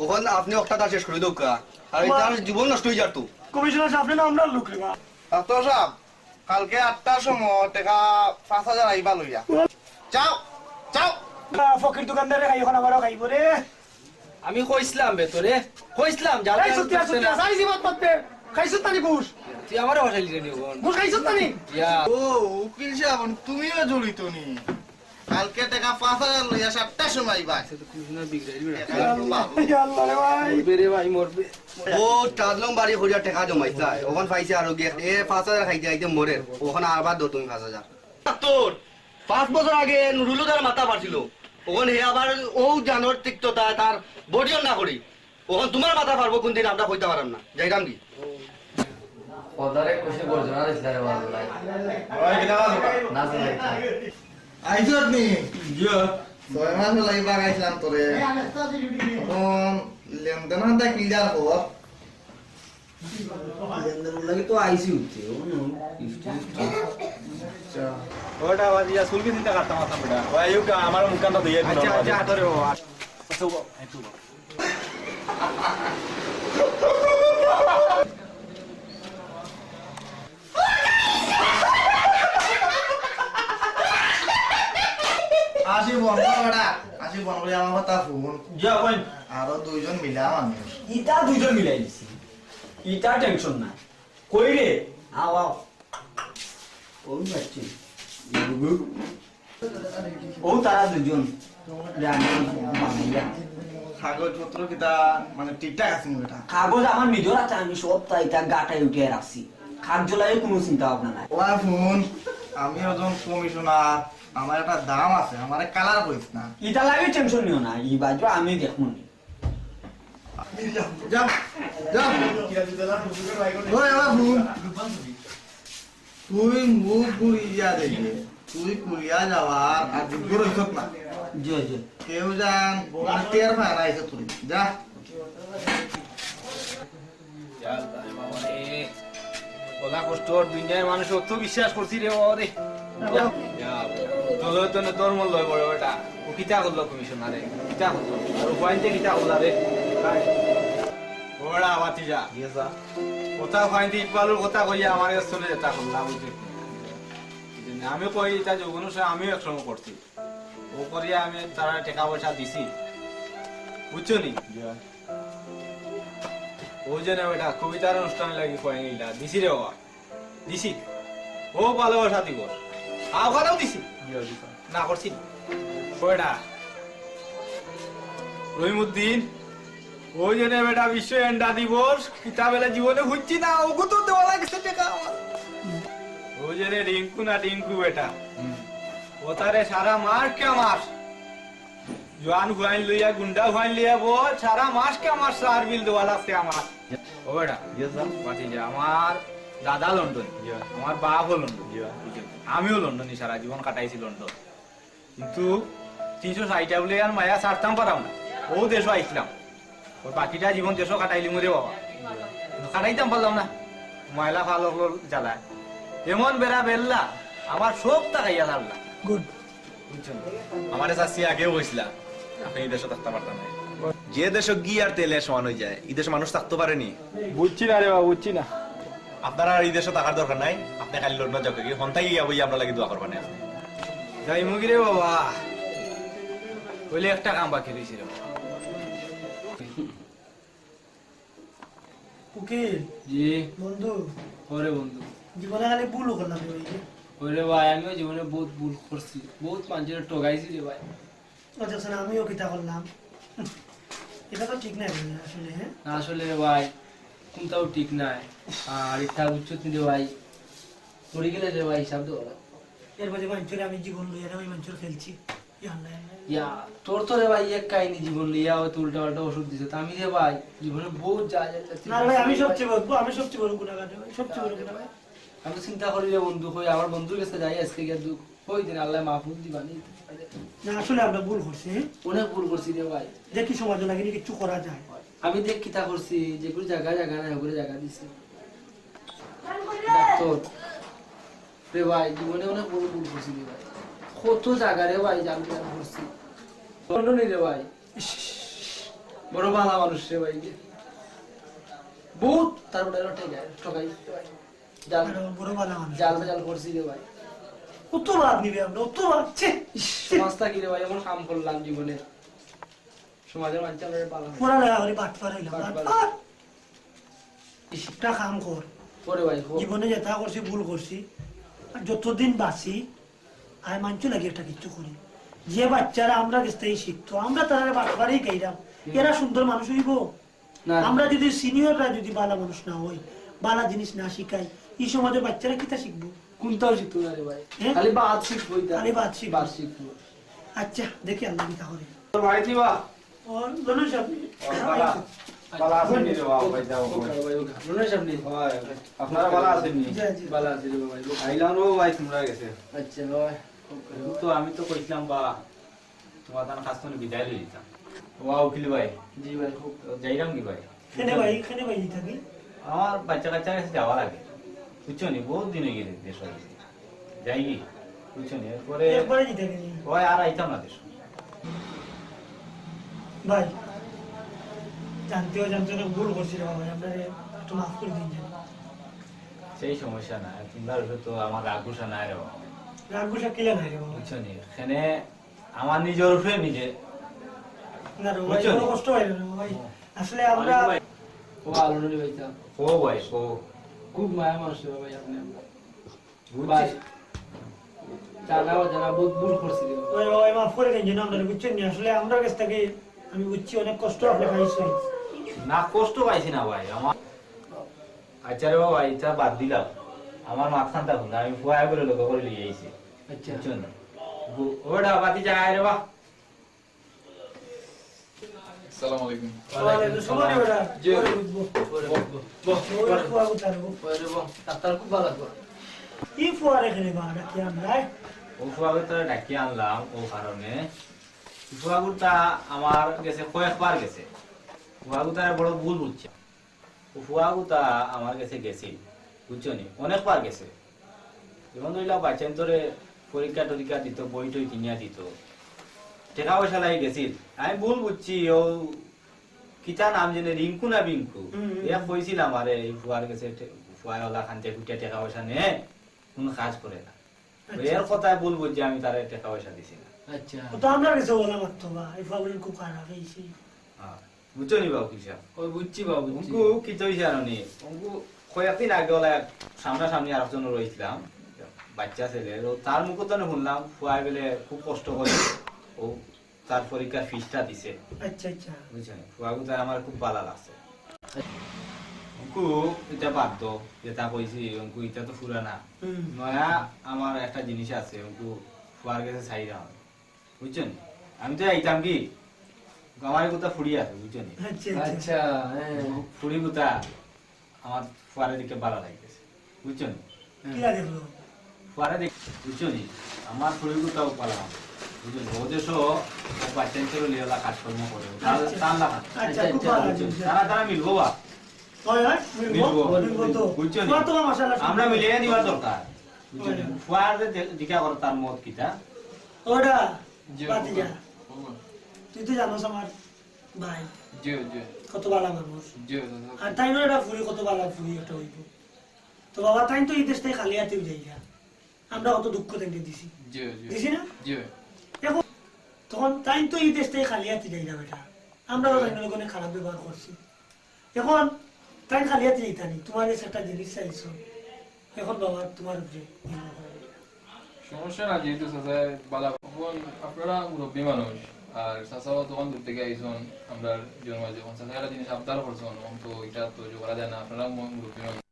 ওখান আপনি একটা তার শেষ করে দৌকা। আর এই তার জীবন নষ্ট হয়ে যার তো। কমিশনার সাহেব, আপনি না আমরা লোক রে বা। ডাক্তার সাহেব, কালকে আটটার সময় টেকা পাঁচ হাজার আইবা লইয়া। যাও, যাও। আহ, ফকির দোকানদারে খাই, এখন আমারও খাইব রে। আমি কইছিলাম বে তোরে, কইছিলাম, যা এই তো সুতিয়া, করতে সুতিয়া, না। সারি জীবন করতে। খাইছত নানি ঘুষ? তুই আমারে হটাইলি রে নি ওখান। ঘুষ খাইছত নানি? ইয়া। ও, উকিল সাহেব, তুমিও জড়িত নি? কালকে টেকা পাঁচ হাজার লইয়া সাতটার সময় আইবা। ইয়া আল্লাহ রে ভাই। মরবে রে ভাই, মরবে। ও চার নং বাড়ি করিয়া টেকা জমাইছে, ওখান পাইছে আরো গিয়া, এ পাঁচ হাজার খাইতে খাইতে মরে, ওখান আবার দো তুমি পাঁচ হাজার। তোর পাঁচ বছর আগে নুরুলদার মাথা পারছিল, ওখান হে আবার ও জানোর তিক্ততা তার বডিও না করি, ওখান তোমার মাথা পারবো কোন দিন আমরা কইতে পারাম না, যাইতাম কি? ওদারে খুশি গর্জনা দিছিল রে বাবা। ওই কিতা বাবা? না, না, না। আইছো আপনি? জি। ছয় মাস হলো এই বাগাইছিলাম তোরে। এখন লেনদেন হাতে ক্লিয়ার কর। লেনদেন লাগি তো আইছি উঠতে, ও নো, ফিফটি ফিফটি। আচ্ছা। ওটা বাদ দিয়া চুলকে চিন্তা করতাম আসলাম বেটা। ওই আইউকা, আমার মুখখান তো ধুইয়া দিন আচ্ছা, বাবা। আচ্ছা, ধরে বাবা। আচ্ছা, ও, একটু বাবা। আসি বন্ধ বেটা, আসি বন্ধ করে আমার কথা শুন। যা কইন। আরো দুইজন মিলা মানুষ। ইতা দুইজন মিলাই দিছি। ইতা টেনশন নাই। কই রে? আও, আও। ও বাচ্চি। ও তারা দুজন। জানি বানাইয়া। কাগজপত্র কিতা মানে ঠিকঠাক আছে নি বেটা? কাগজ আমার নিজর আছে, আমি সব তাই তা গাটাই উঠে রাখছি। খাক জ্বলাই কোনো চিন্তা ভাবনা নাই। ওয়া ফোন, আমি একজন কমিশনার, আমার একটা দাম আছে, আমারে কালার করিস না। ইটা লাগি টেনশন নিও না, ই বাজু আমি দেখমু নি। যা, যা। ওই আমার হুন, তুই মুখ ঘুরিয়া দেখে, তুই কুড়িয়া যাওয়ার আর দুর্গ রইছত না। জি, জি। কেউ যান, মানে টের পায় না, এসে তুই। যা। যা, যা, বাবা রে। ওলা কষ্ট, দুনিয়ার মানুষ অত বিশ্বাস করছি রে বাবা রে। যা, যা। তোর লয় তো না, তোর মন লয় বড় বেটা। ও কিতা করলো কমিশনারে? কিতা করলো? আর ও পয়েন্টে কিতা করলা রে? ওরা আবাতি যা। ইয়ে স্যার। কথা পয়েন্টে ইকবালর কথা কইয়া আমার কাছ চলে যেতা করলা, বুঝলি? এই জন্য আমি কই, এটা যৌবনের সময় আমিও এক সময় করছি। ও করিয়া আমি তারা টাকা পয়সা দিছি। বুঝছো নি? জি। ওই জন্য বেটা কবিতার অনুষ্ঠান লাগি কয়েন ইলা দিছি রে বাবা। দিছি। ও ভালোবাসা দিবস। আওখানেও দিছি। জি, জি, স্যার। না করছি। কয়টা? রহিমউদ্দিন, ওই জন্য বেটা বিশ্ব এন্ডা দিবস, কিতাবেলা জীবনে হুনছি না, ওগু তো দেওয়া লাগছে টাকা আমার। ওই জন্য রিঙ্কু না টিঙ্কু বেটা। হুম। ও তারে সারা মাস কে মাস জোয়ান হুয়াইন লইয়া, গুন্ডা হুয়াইন লইয়া বল, সারা মাস কে আমার সার বিল দেওয়া লাগছে আমার। ও বেটা, ইয়েস স্যার। বাতি যা, আমার দাদা লন্ডন, ইয়া। আমার বাপও লন্ডন, ইয়া। আমিও লন্ডনই, সারা জীবন কাটাইছি লন্ডন। কিন্তু তিনশো ষাটটা বলে আর মায়া ছাড়তাম পারাম না, ও দেশও আইছিলাম। ওই বাকিটা জীবন দেশও কাটাইলিমু রে বাবা, কিন্তু কাটাইতাম পারলাম না, ময়লা ফালকর জ্বালায়। এমন বেড়া বেল্লা, আমার সব তাকাইয়া ছাড়লা। গুড। বুঝছেন? আমারে চাচি আগেও কইছিলা, আপনি এই দেশে থাকতে পারতেন না। যে দেশে ঘি আর তেলে সমান হয়ে যায়, এই দেশে মানুষ থাকতে পারেনি। বুঝছি না রে বাবা, বুঝছি না। আপনারা আর এই দেশে থাকার দরকার নাই, আপনি খালি লন্ডন যাও কি, হন্তাই গিয়া বই আমরা লাগি দোয়া করবেন। যাইমু গি রে বাবা, বলে একটা কাম বাকি রইছে রে বাবা। উকিল। জি। বন্ধু। ওরে বন্ধু। জীবনে খালি ভুল করলাম রে ভাই। ওরে ভাই, আমিও জীবনে বহুত ভুল করছি, বহুত মানুষের ঠগাইছি রে ভাই। ও দেখছেন, আমিও কিতা করলাম। এটা তো ঠিক নাই রে ভাই, আসলে, হ্যাঁ? না, আসলে রে ভাই, কোনটাও ঠিক নাই। আর এটা বুঝছো তুই রে ভাই, পড়ে গেলে রে ভাই, হিসাব দেওয়া লাগবে। এর মাঝে মানুষের আমি জীবন লইয়া রে ভাই, মানুষের খেলছি। ইয়া আল্লাহ, ইয়া আল্লাহ। ইয়া, তোর তো রে ভাই এক কাহিনী জীবন লইয়া হয়তো উল্টা পাল্টা ওষুধ দিছে। তা আমি রে ভাই জীবনে বহুত যা যা যা না রে ভাই, আমি সবচেয়ে বড়, আমি সবচেয়ে বড় গুনাহগার রে ভাই, সবচেয়ে বড় গুনাহগার। আমি তো চিন্তা করি রে বন্ধু, কই আমার বন্ধুর কাছে যাই আজকে গিয়া দুঃখ, কই দিন আল্লাহ মাহফুজ দিবা নি। না, আসলে আমরা ভুল করছি, হ্যাঁ? অনেক ভুল করছি রে ভাই। দেখি সমাজে লাগে নি কিছু করা যায়। আমি দেখ কিতা করছি, যেগুলো জায়গা জায়গা নাই, ওগুলো জায়গা দিছি। ডাক্তার, রে ভাই, জীবনে অনেক বড় ভুল করছি রে ভাই। কত জায়গা রে ভাই, জাল জাল করছি। লন্ডনী রে ভাই। ইস, বড় ভালা মানুষ রে ভাই। বহুত তার উপরে ঠকাই, ঠকাই রে ভাই। জাল, বড়, বড় ভালা মানুষ। জাল জাল করছি রে ভাই। কত বাদ নিবে আমরা, কত বাদ, ছি। ইস, সমাজটা কি রে ভাই, এমন কাম করলাম জীবনে। সমাজের মাঝে আমরা ভালো। পড়ালেখা করি বাটপার হইলাম, বাটপার। বাটপার। ইস, একটা কাম কর। করে ভাই, কর। জীবনে যেটা করছি, ভুল করছি। আর যতদিন বাঁচি, আমি মানছি লাগে একটা কিচ্ছু করি। যে বাচ্চারা আমরা গেছ থেকে শিখতো, আমরা তারা বাটপারেই গাইলাম। হুম। এরা সুন্দর মানুষ হইব? না। আমরা যদি সিনিয়ররা যদি ভালা মানুষ না হই, ভালা জিনিস না শিখাই, এই সমাজের বাচ্চারা কিতা শিখবো? কোনটাও শিখতো না রে ভাই। হ্যাঁ? খালি বাদ শিখবো এটা। খালি বাদ শিখবো। বাদ শিখবো। আচ্ছা, দেখি আল্লাহ কিতা করে। তো ভাই দিবা? ও, লন্ডন সাহেব। ও, ভালা। ভালা আছেন নি রে বাবা, ভাই যাও। ওকে, ভাই, ওকে। লন্ডন সাহেব নি? হয়। আপনারা ভালা আছেন নি? জি, জি। ভালা আছি রে বাবা, ভাই। আইলাম রে ভাই, তোমরা গেছে। আচ্ছা, ভাই। তো আমি তো কইছিলাম বা তোমার তার কাছ থেকে বিদায় লই দিতাম। ওয়া উকিল ভাই। জি ভাই, খুব। তো যাইরাম কি ভাই? কেনে ভাই, কেনে ভাই যাইতা কি? আমার বাচ্চা কাচ্চা গেছে যাওয়া লাগে। বুঝছো নি? বহুত দিন হয়ে গেছে দেশ হয়ে গেছে। যাই কি? বুঝছো নি? এরপরে একবারে যাইতা কি? ওই আর আইতাম না দেশ। ভাই, জানতেও জানতে অনেক ভুল করছি রে বাবা, আপনারে একটু মাফ করে দিন যেন। সেই সমস্যা না, তোমরা তো আমার রাগ গুসা নাই রে বাবা। রাগ গুসা কিলা নাই রে বাবা? বুঝছো নি? এখানে আমার নিজের উপরে নিজে। না রে ভাই, বুঝছো কোনো নি? কষ্ট হয় না রে ভাই। আসলে আমরা ও ভাই, ও আলমনি ভাই সাহেব। ও ভাই, ও। খুব মায়া মানুষ রে ভাই আপনি আমরা। বুঝছি। ভাই, জানা অজানা বহুত ভুল করছি রে ভাই। ভাই, ভাই, মাফ করে দেন যেন আমরা, বুঝছেন নি? আসলে আমরা গেছ থেকে আমি বুঝছি অনেক কষ্ট আপনি পাইছেন। না, কষ্ট পাইছি না ভাই, আমার আচ্ছা রে বাবা, এটা বাদ দিলাম। আমার মাথাখান থাকুক না, আমি ফুয়া করে লোক করে লিয়ে আইছি। আচ্ছা। বুঝছো নি? গু-, ওটা বাতি যায় রে বা। আসসালামু আলাইকুম। ওয়ালাইকুম আসসালাম। জি। পরে বুঝবো। পরে বুঝবো। বহ, বহ, ওই বহ। ফুয়া কোথায় গো? ওই রে বহ, ডাক্তার খুব ভালা লাগবো। ই ফুয়ারে কেনে বা ডাকিয়া আনলায়? অউ ফুয়াগুতারে ডাকিয়া আনলাম অউ কারণে, ফুয়াগুতা আমার গেছে কয়েকবার গেছে। ফুয়াগুতারে বড় ভুল বুঝছি। অউ ফুয়াগুতা আমার গেছে গেছিল, বুঝছো নি? অনেকবার গেছে। যেমন ধরিলাও বাচ্চাইন্তরে পরীক্ষা টরীক্ষা দিত, বই টই কিনিয়া দিত, টেকা পয়সা লাগি গেছিল। আমি ভুল বুঝছি, অউ কিতা নাম জানি, রিঙ্কু না বিঙ্কু? হুম, হুম, এ হুম। কইছিল আমারে, এই ফুয়ার গেছে টে-, ফুয়ায় অলা খান্তে খুঁটিয়া টেকা পয়সা নেয়, কুনু কাজ করে না। আচ্ছা, এর আচ্ছা। কথায় ভুল বুঝছি, আমি তারে টেকা পয়সা দিছি না। আচ্ছা। ও তো আমরার গেছে অলা মাততো বা, এই ফুয়া বলেন খুব খারাপ, এই সেই। হ্যাঁ, বুঝছো নি বা উকিল সাব? ও বুঝছি বা, বুঝছি। অঙ্কু কিতা অইছে জানো নি? অঙ্কু কয়েকদিন আগে অলা এক সামনাসামনি আরেকজন রইছিলাম, বাচ্চা ছেলে, ও তার মুখো তো আমি শুনলাম, ফুয়ায় বলে খুব কষ্ট করে ও তার পরীক্ষার ফিসটা দিছে। আচ্ছা, আচ্ছা। বুঝছো নি? ফুয়াগুতায় আমার খুব ভালা লাগছে। অঙ্কু, ইটা বাদ দেও, যেটা কইছি, অঙ্কু, ইটা তো ফুরানা। হুম। নয়া আমার একটা জিনিস আছে, অঙ্কু ফুয়ার গেছে চাইরাম। বুঝছো নি? আমি তো যাইতাম কি? আমার গুতা ফুড়ি আছে, বুঝছো নি? আচ্ছা, আচ্ছা। আচ্ছা, হ্যাঁ। ফুড়ি গুতা আমার ফুয়ারে দেখে ভালা লাগতেছে, বুঝছো নি? কিলা দেখলো? ফুয়ারে দেখ, বুঝছো নি? আমার ফুড়ি গুতাও পালা, বুঝছো নি? ও দেশো ও বাচ্চাইন্তরে লইয়া কাজকর্ম করে, তার, আচ্ছা। তার লাগা। আচ্ছা, আচ্ছা, খুব আচ্ছা, ভালা বুঝছো নি? জিনিস। তারা, তারা মিলবো বা? হয়, হয়, মিলবো, মিলবো। মিলবো তো। বুঝছো নি? ফুয়া তো মাশাআল্লাহ। আমরা মিলিয়ে নিবার দরকার, বুঝছো নি? হয়। ফুয়ারে দে-, জিজ্ঞা করো তার মত কিতা। ওটা, জি, বাদ দিয়া। বাবা। তুই তো জানোস আমার ভাই। জি, জি। কত ভালা মানুষ। জি, জি, জি। আর তাইনও একটা ফুড়ি, কত ভালা ফুড়ি একটা অইবো। তো বাবা, তাইন তো ই দেশ থাকি খালি আতে যাইরা। আমরা কত দুঃখ তাইনরে দিছি। জি, জি। দিছি না? জি। এখন, তখন তাইন তো ই দেশ থাকি খালি আতে যাইরা বেটা। আমরাও হ্যাঁ। তাইনর লগে খারাপ ব্যবহার করছি। এখন তাইন খালি আতে যাইতা নি, তুমার গেছে একটা জিনিস চাইছো। এখন বাবা, তুমার উপরে নির্ভর করে। সমস্যা না, যেহেতু চাচায় বালা, এখন আপনারা মুরব্বী মানুষ, আর চাচাও তখন দূর থাকি আইছইন, আমরার জন্ম, যখন চাচায় একটা জিনিস আবদার করছইন, তখন তো ইটা তো জোগাড় দেয় না, আপনারা মু-, মুরব্বী মানুষ,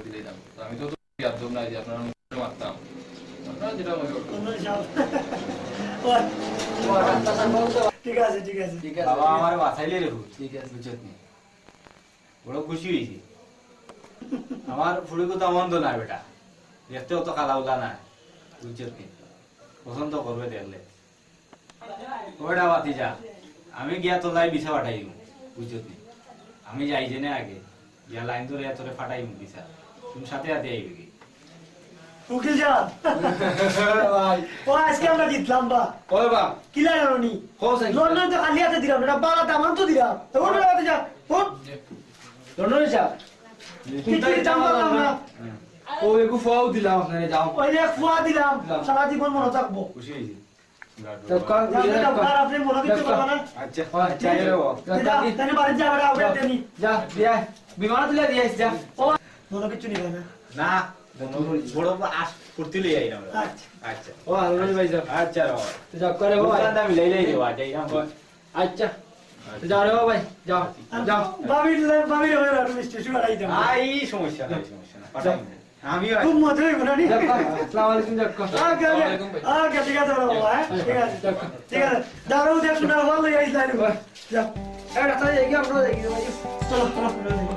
দিলে দাম। তো আমি তো, তো বেয়াদব না যে আপনারা মুখে মারতাম, আপনারা যেটা মনে করবেন। ঠিক আছে, ঠিক আছে। ঠিক আছে, বাবা, ঠিক আছে। আমারে বাঁচাইলে রে, ঠিক আছে। বুঝছত নি? বড় খুশি অইছি। আমার ফুড়ি গুতা মন্দ নায় বেটা, দেখতে অত কালা উলা নায়, বুঝছত নি? পছন্দ করবে দেখলে। ওটা বাতি যা, আমি গিয়া তো যাই বিছা পাঠাইমু, বুঝছত নি? আমি যাই জেনে আগে, গিয়া লাইন ধরে তোরে পাঠাইমু বিছা, তুমি সাথে সাথে আইবে কি? উকিল সাব। ভাই। ও, আজকে আমরা জিতলাম বা। ওই বা। কিলা জানো নি? কও সাইন। লন্ডন তো খালি আতে দিলাম, এটা বালা দামান তো দিলাম। তো ওটা বাতি যা, ওঠ। London sub. কিচ্ছু দিতাম পারলাম না। ও, এগু ফুয়াও দিলাম আপনারে, যাও। ওই এক ফুয়া দিলাম, দিলাম। সারা জীবন মনে থাকবো। খুশি অইছি। তো কল যাও, যাও, যাও। আর আপনি মনে কিছু করবেন না। আচ্ছা, আচ্ছা, যাও, যাও। যাও, তাহলে বাড়ি যাও, আবার আবার দেনি। যা, দিয়া, বিমানে তুলে দিয়ে আইস, যা। ও, মনে কিছু নিবে না। না, মনে বড় বড় আশ ফুর্তি লই আইলাম। আচ্ছা। আচ্ছা। ও, আলম ভাই যাও। আচ্ছা, রে বাবা। তো যাও, করে বাবা। দোকানটা মিলাই লই রে বাবা, যাই না। আচ্ছা। আচ্ছা। যাও রে বাবা, যাও। আর যাও। ভাবির, ভাবির হয়ে আর মিষ্টি সুগার আইতাম। আই, সমস্যা নাই, সমস্যা নাই। পাঠাই না। আমিও খুব আছি। মজা হইব না নি? যাক, আসসালামু আলাইকুম, যাক। আগে, আগে, ওয়ালাইকুম ভাই। আগে, ঠিক আছে, বাবা, হ্যাঁ? ঠিক আছে। যাক। ঠিক আছে। দাঁড়াও, দেখ, শোনা, ভালো হয়ে গেছে, দাঁড়াও। যাক। এই, রাস্তায় যাই কি, আমরা যাই কি, ভাই? চলো, চলো, চলো, চলো।